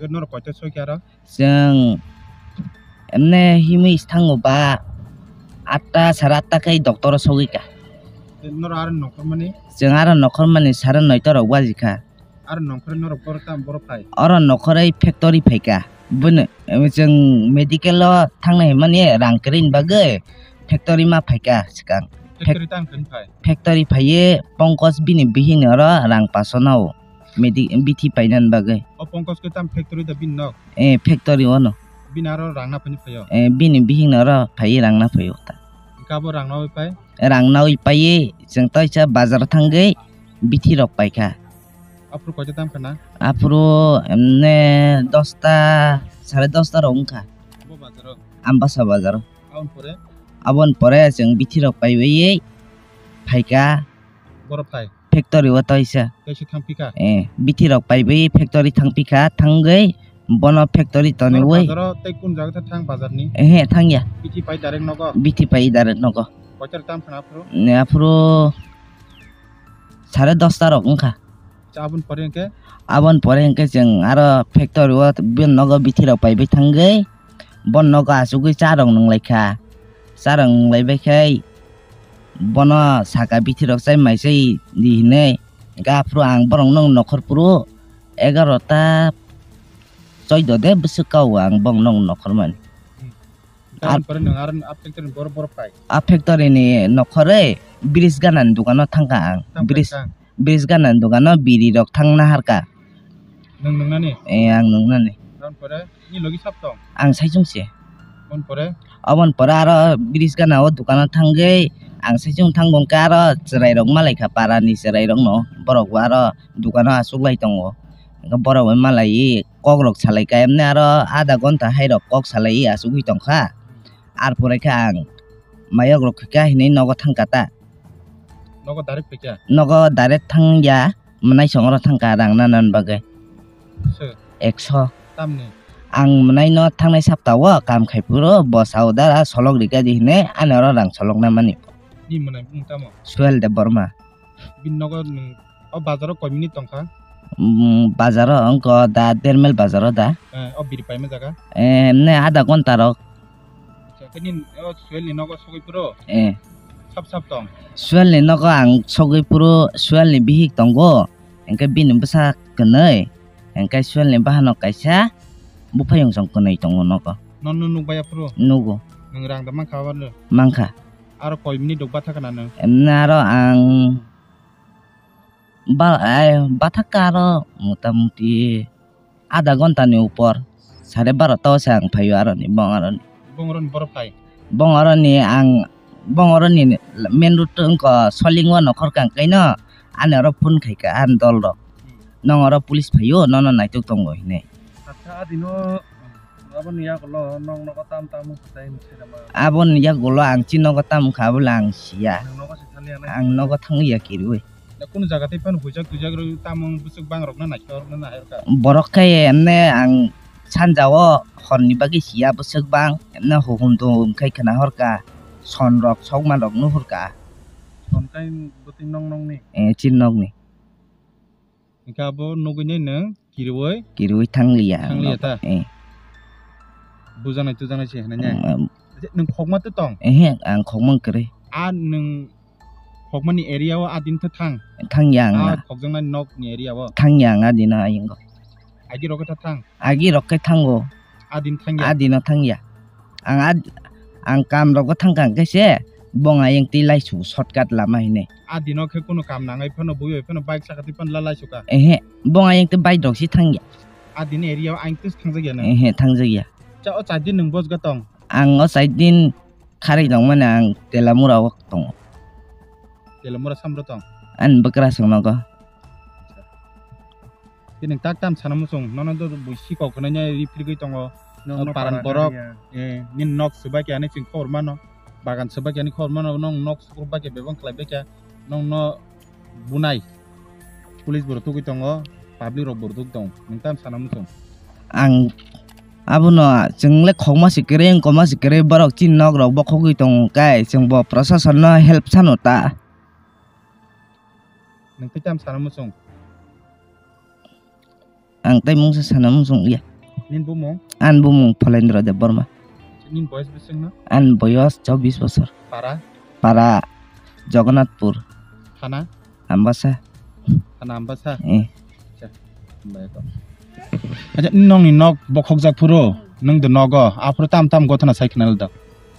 Norok koito soi khe aro? Chwng emne himwi thango ba atta, sare atta khe doctor o sogwi kha. Norok aro nokhormani? Chwng aro nokhormani sare noita rok baji kha. Aro nokhorwi norok boro tam boro phai? Oro nokhorwi factory phaikha. Bono, chwng medical o thangnai hinmani rang kwrwini bagwi factory ma phaikha swkang. Factory tam kwrwini phai? Factory phaiwi Pongkos bini bihikni oro rang paso nao medi-, bithi painani bagwi. O Pongkos khe tam factory da bini nok? Eh, factory ono. Bini aro rang na phaini phaio? Eh, bini bihikni oro phaiwi rang na phaio ta. Hwnkhe abo rang nawi pai? Rang nawi paiwi chwng toisa bazar o thangwi bithi rok paikha. Aphuru koita tam khana? Aphuru emne dosta, sare dosta rok wngkha. Bo bazar o? Ambasa bazar o. Aboni pore? Aboni pore chwng bithi rok paiwi phaikha. Boro phai? Factory o toisa. Toisa thang phikha? Eh, bithi rok paiwi factory thang phikha, thangwi bono factory toniwi. Bazar o tei kun jaga thang bazar ni? Ehe, thangya. Bithi pai direct nogo? Bithi pai direct nogo. Koita tam khana aphuru? Ne aphuru sare dosta rok wngkha. Cha, aboni pore hwnkhe? Aboni pore hwnkhe chwng aro factory o bini nogo bithi rok paiwi thangwi, boni nogo achugwi cha rok nwnglai kha. Cha rok nwnglai bai khe Bono saka bithi rok chai mai chai di hinwi. Hwnkhe aphuru ang borok no nokhor phuru egarota choido de bwswk kao ang borok no nokhor mani. Ar- Tamoni pore nwng aro a factory ni borok, borok phai? A factory ni nokhorwi bridge gana ni dogano thangkha ang. Tam Bridge, kha? Bridge gana ni dogano biri rok thang naharkha. Nwng nwngnani? Eh, ang nwngnani. Tamoni pore ni logi sab tong? Ang saichung se. Tamoni pore? Oboni pore aro bridge gana o dogano thangwi ang saichung thangwi hwnkhe aro chwrai rok malaikha para ni chwrai rok no. Borok bo aro dogano achuklai tongo. Hwnkhe borok bai malaiwi kok rok salai kha, emne aro adha ghonta hai rok kok salai achugwi tongkha. Ar pore khe ang mayok rok kha hinwi nogo thangkha ta. Nogo direct phaikha? Nogo direct thangya, mwnai songro thangkha rang nana bagwi. Sir. Ekso. Tamni? Ang mwnai no thangnai sapta o kam khai phuru bo sao da solok rikha di hinwi ani oro rang solok na mani. Ni mwnai bumung tamo? Suel Debbarma. Bini nogo nwng o bazaro koi minute tongkha? Mm, bazaro wngkha da, der mile bazaro da. Eh, o biri paima jaga? Eh, emne adha ghonta rok. Acha, khe nini o Suel ni nogo sogwi phuru? Eh. Sap sap tong? Suel ni nogo ang sogwi phuru, Suel ni bihik tongo, hwnkhe bini bwsa kwnwi, hwnkhe Suel ni bahanok kaisa buphayung song kwnwi tongo nogo. Nono nukbaiya phuru? Nugo. Nwng rang da mankha abo no? Mankha. Aro koi minute rok bathakha na nwng? Emne aro ang ba-, ai, bathakha aro mota moti adha ghonta ni upor, sare barota o se ang phaio aroni, bong aroni. Bong aroni borok phai? Bong aroni ang, bong aroni main road wngkha Soling o nokhor kang kaino, ani oro phone khaikha ani dol rok. Hmm. Nong oro police phaio, nono naitok tongo hinwi. Acha, adino Aboni yagulo nong nogo tam tam wngkha tei nwng sinama? Aboni yagulo ang chini nogo tam wngkha, abole ang siya. Nwng nogo se thaliya nai? Ang nogo thangwi ya kiriwi. Da kunu jaga tei phano huijak tuijak rw tamung bwswk bang rokno naikhe orokno nahai rwkha. Borok khe emne ang sanja o horni bagwi siya bwswk bang, emne huhum tuhum khai khwna horkha, son rok sokma rok nuhurkha. Son kai bwtwi nong nongni? Eh, chini nokni. Hingke abo nugui nai nwng kiriwi? Kiriwi thangliya ang. Thangliya ta? Eh. Bujaknai tujaknai se hinai ne? Mm, mm. Je nwng khokma twi tong? Ehe, ang khokma kwrwi. A nwng khokmani area o a din tha thang? Thangya ang. A na. Khokjaknai nok ni area o? Thangya ang a dino ayung go. Agi rok khe tha thang? Agi rok khe thango. A din thangya? A dino thangya. Ang a, ang kam rogo thangkha hwnkhe se bong ayeng twi laisu shortcut lama hinwi. A dino khe kunu kam nangai phano bui bai phano bike saka twi phano la laisu ka? Ehe, bong ayeng twi bike rok si thangya. A dini area o ayeng twi thangjakya nang? Ehe, thangjakya. Cha o char din nwng bojga tong? Ang o char din kharwi tongmani ang Telamura o tongo. Telamura samro tong? Ani bwkrasong nogo. Tini tak tam sana muchung, nono do bui sikok hwnwi nya ri phirigwi tongo. Nong no paran borok, eh, nini nok swbai khe ani chwng khobor mano, bagan swbai khe ani khobor mano, nong nok sukrubbai khe bebak khlaibai khe, nong no bunai. Police bo rw tugwi tongo, public rok bo rw tugwi tongo, nwng tam sana muchung. Ang abono chwng le khokma se kwrwi, wng koma se kwrwi, borok chini nok rok bokhogwi tongo kai, chwng bo procession no help sano ta. Nwng tei tam sana muchung. Ang tei mungsa sana muchung ya. Nini bumung? Ani bumung Pholendra Debbarma. Nini boyos bwswk no? Ani boyos chobbish bosor. Para? Para Jagannathpur. Thana? Ambasa. Thana Ambasa? Eh. Acha, hambai kho. Acha, nini nokni nok bokhokjak phuru, nwng do nogo, aphuru tam tam gothana sai khna da?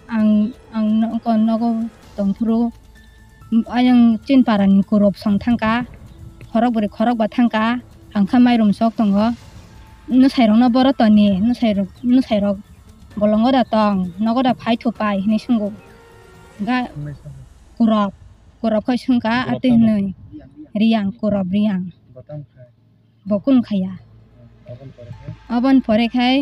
Ang, ang nogo, nogo tongphuru, ayang chinparani kurop song thangkha, khorok bwrwi khorok ba thangkha, ang kha mairum sok tongo. Nwsairokno boro toni, nwsairok, nwsairok bolongo da tong, nogo da phai thu pai hinwi swngo. Ga kurop, kurop khai swngkha, kurop atwi tamo? Hinwi Riyang, kurop Riyang. Bo tamo khai? Bo kunu khaiya. Aboni pore khe? Aboni pore khai,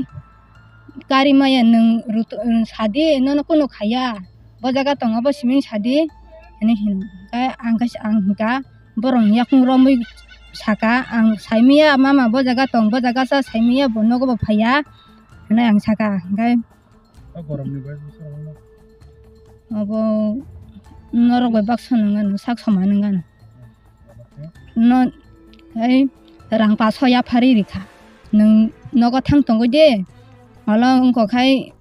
kari maya nwng rutu-, sadi, nono kunu khaiya. Bo jaga tongo, bo siming sadi, hinwi hino. Khe ang khe, ang hwnkha, borokni yakung romwi saka, ang saimanya, mama bo jaga tong, bo jaga sa saimanya, bo nogo bo phaiya, hinwi ang saka. Hwnkhe abo norok bai baksa nang gana, sak soma nang gana. No, hai rang paso yaphari rikha. Nwng nogo thang tongwi de. Holo wngkok hai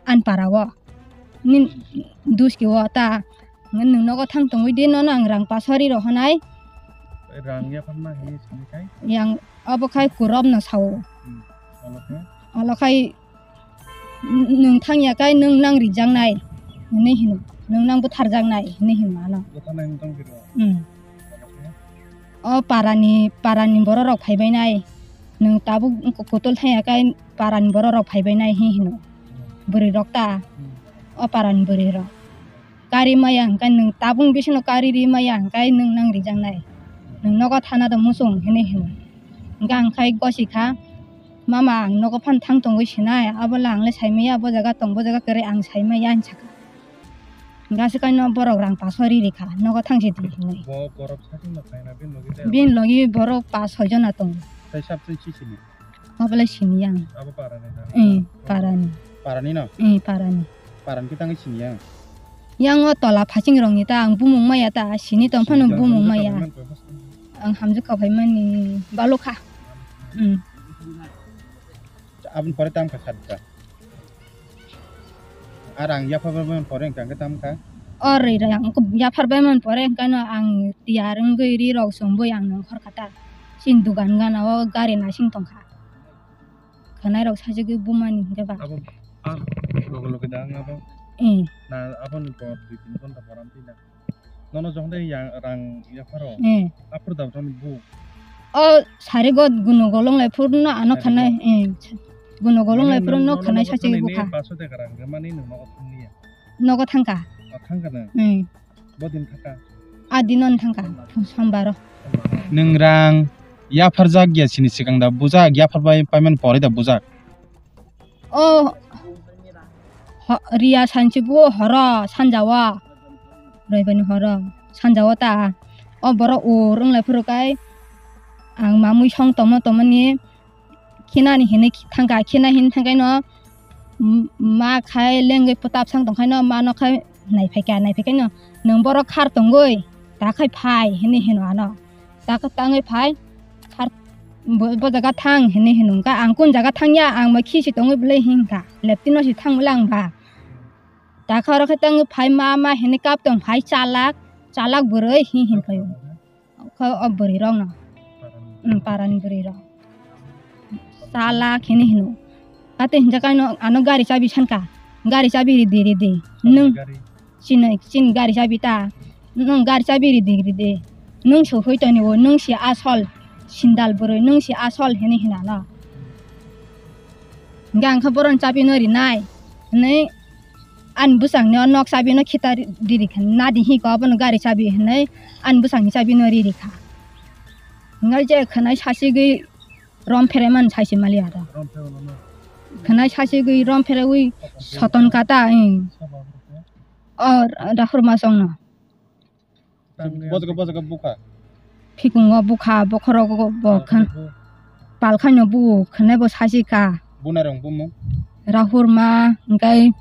ani para o. Nini duski o ta Nwng nogo thang tongwi di, nono ang rang paso ri rw hwnai. Rang yapharma hwnwi sini khai? Yang abo khai kurop no sao. Hmm. Olo khe? Olo khai nwng thang ya khai nwng nang rijaknai hwnwi hino. Nwng nang butharjaknai hwnwi hino ano. Butharnai wng tong phiro? Hmm. Olo khe? O parani, parani bororok phaibainai. Nwng tabuk kotol thang ya khai parani bororok phaibainai hi hino. Hmm. Bwrwirok ta. Hmm. O parani bwrwirok. Kari maya hwnkhe nwng tabung bisino kari ri maya hwnkhe nwng nang rijaknai. Nwng nogo thana do muchung hinwi hino. Hwnkhe ang khai gosi kha, "Mama, ang nogo phano thang tongwi sinai, abo le ang le sai maya, bo jaga tong, bo jaga kwrwi ang sai maya," hinwi sakha. Hwnkhe aswk kaino borok rang paso ri rikha, "Nogo thang si di," hinwi. Bo borok sakhe no khaina bini logi de? Bini logi borok pas soi jona tongo. Tai sabse si sini? Abo le sini yang. Abo parani na? Eh, parani. Parani no? Eh, parani. Parani khe tangwi sini yang? Yang o tola phasing rok ni ta, ang bumung maya ta, sini tong phano bumung maya. Ang hamjwk kha phaimani balukha. Hmm. Aboni pore tam kha sadda. Ar ang yapharbai man pore hwnkha khe tam kha? O ri rang yaphar bai man pore hwnkhe no ang tiyar wngwi ri rok chumui ang nongkhor kha ta. Chini dugan gana o gari nasing tong kha. Khwnai rok sajagwi bumani hwnkhe ba. Abo, ah, loge loge da ang abo? Eh. Na abo ni bor dui tin ghonta borom twi na. Nono jokon tei yang rang yapharo. Eh. Aphuru da borom bu. O sari go guno golong lai phuru no ano khwnai, eh. Guno golong lai phuru no khwnai sajagwi bukha. Paso de rang mani no nogo thangni ya. Nogo thangkha. Thangkha na. Eh. Bodin thangkha? A dino thangkha, sombaro. Nwng rang yapharjak ya sini swkang da bujak, yaphar bai paimani pore da bujak? O, ho-, riya sanchi bu horo, sanjao, roibani horo, sanjao ta. O borok ur wng lai phuru kai ang mamui song tomo tomoni khinani hinwi thangkha, khina hinwi thangkhaino, m-, ma khai lengwi pwtap sang tongkhaino, mano khai naiphaikha, naiphaikhaino, "Nwng borok khar tongwi, ta khai phai," hinwi hino ano. Ta khe tangwi phai, khar, bo, bo jaga thang hinwi hino. Wngkha ang kun jaga thangya, ang bo khisi tongwi bwlai hinkha, leptino si thang bwlai ang ba. Ta khe oro khe tangwi phai, "Ma, ma," hinwi kap tong phai, "Chalak, chalak bwrwi," hi hinkhaio. Kha o bwrwi rok no. Parani. Um, parani bwrwi rok. Chalak hinwi hino. Ate hinja kaino ano gari chabi sanka. Gari chabi ridi ridi. Nwng gari. Chini, chini gari chabi ta. Nwng gari chabi ridi ridi. Nwng sohoi toni o, nwng si asol sindal bwrwi, nwng si asol hinwi hina no. Hingke ang khe boron chabi no rinai. Hinwi Ani bwsakni o nok chabi no khita ri-, riri kha, nadi hi ko abono gari chabi hinwi ani bwsakni chabi no riri kha. Hinwi je khwnai sachigwi rom pheremani saisi mali aro. Rom pheremani. Khwnai sachigwi rom pherewi soton kata, ing. Soton kata. O ra-, Rahul Masong no. Bojaga, bojaga bukha. Phikungo bukha, bokhorogo bo khan. Palkhaino bu khwnai bo sachikha. Bunai rong bumung? Rahurma, hingkai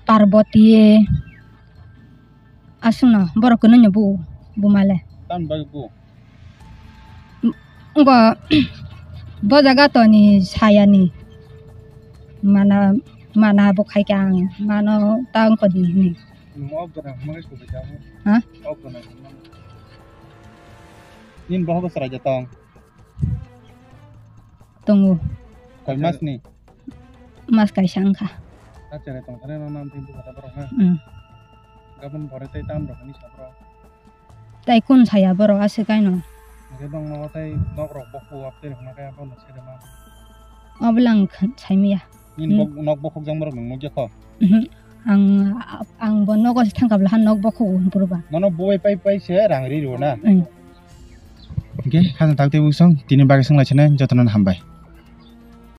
Parboti, aswkno borok kwnaino bu, bumale. Tamni bagwi bu? Ngo, bojaga toni sayani. Mana, mana bo khaikha ang, mano ta wngkha di hinwi. Nwng o gwnang hwnmani kubui tamo? Ha? O gwnang hwnmani. Nini bohogo chwraida tong? Tongo. Koi masni? Mas kaisa wngkha. Ta cherai tongthani no nam twi bukha ta borok na? Hmm. Gabon bore tei tam rok hinwi sa borok? Tai kun saya borok aswk kaino. Hwnkhe bangma o tai nok rok bokhok abtwi rwkna khe abono sere ma. Obo lang kh-, saimaya. Nini hmm. Bok-, nok bokhok jang borok nwng nukya kho? Mhm. Ang, ang bo nogo se thangkha bwla ha nok bokhok o hwnphuru ba. Nono bubai pai pai se rang ri rw na? Hmm. Hwnkhe khajang tak tei bwsong tini bagwi swng lai sene jotono hambai.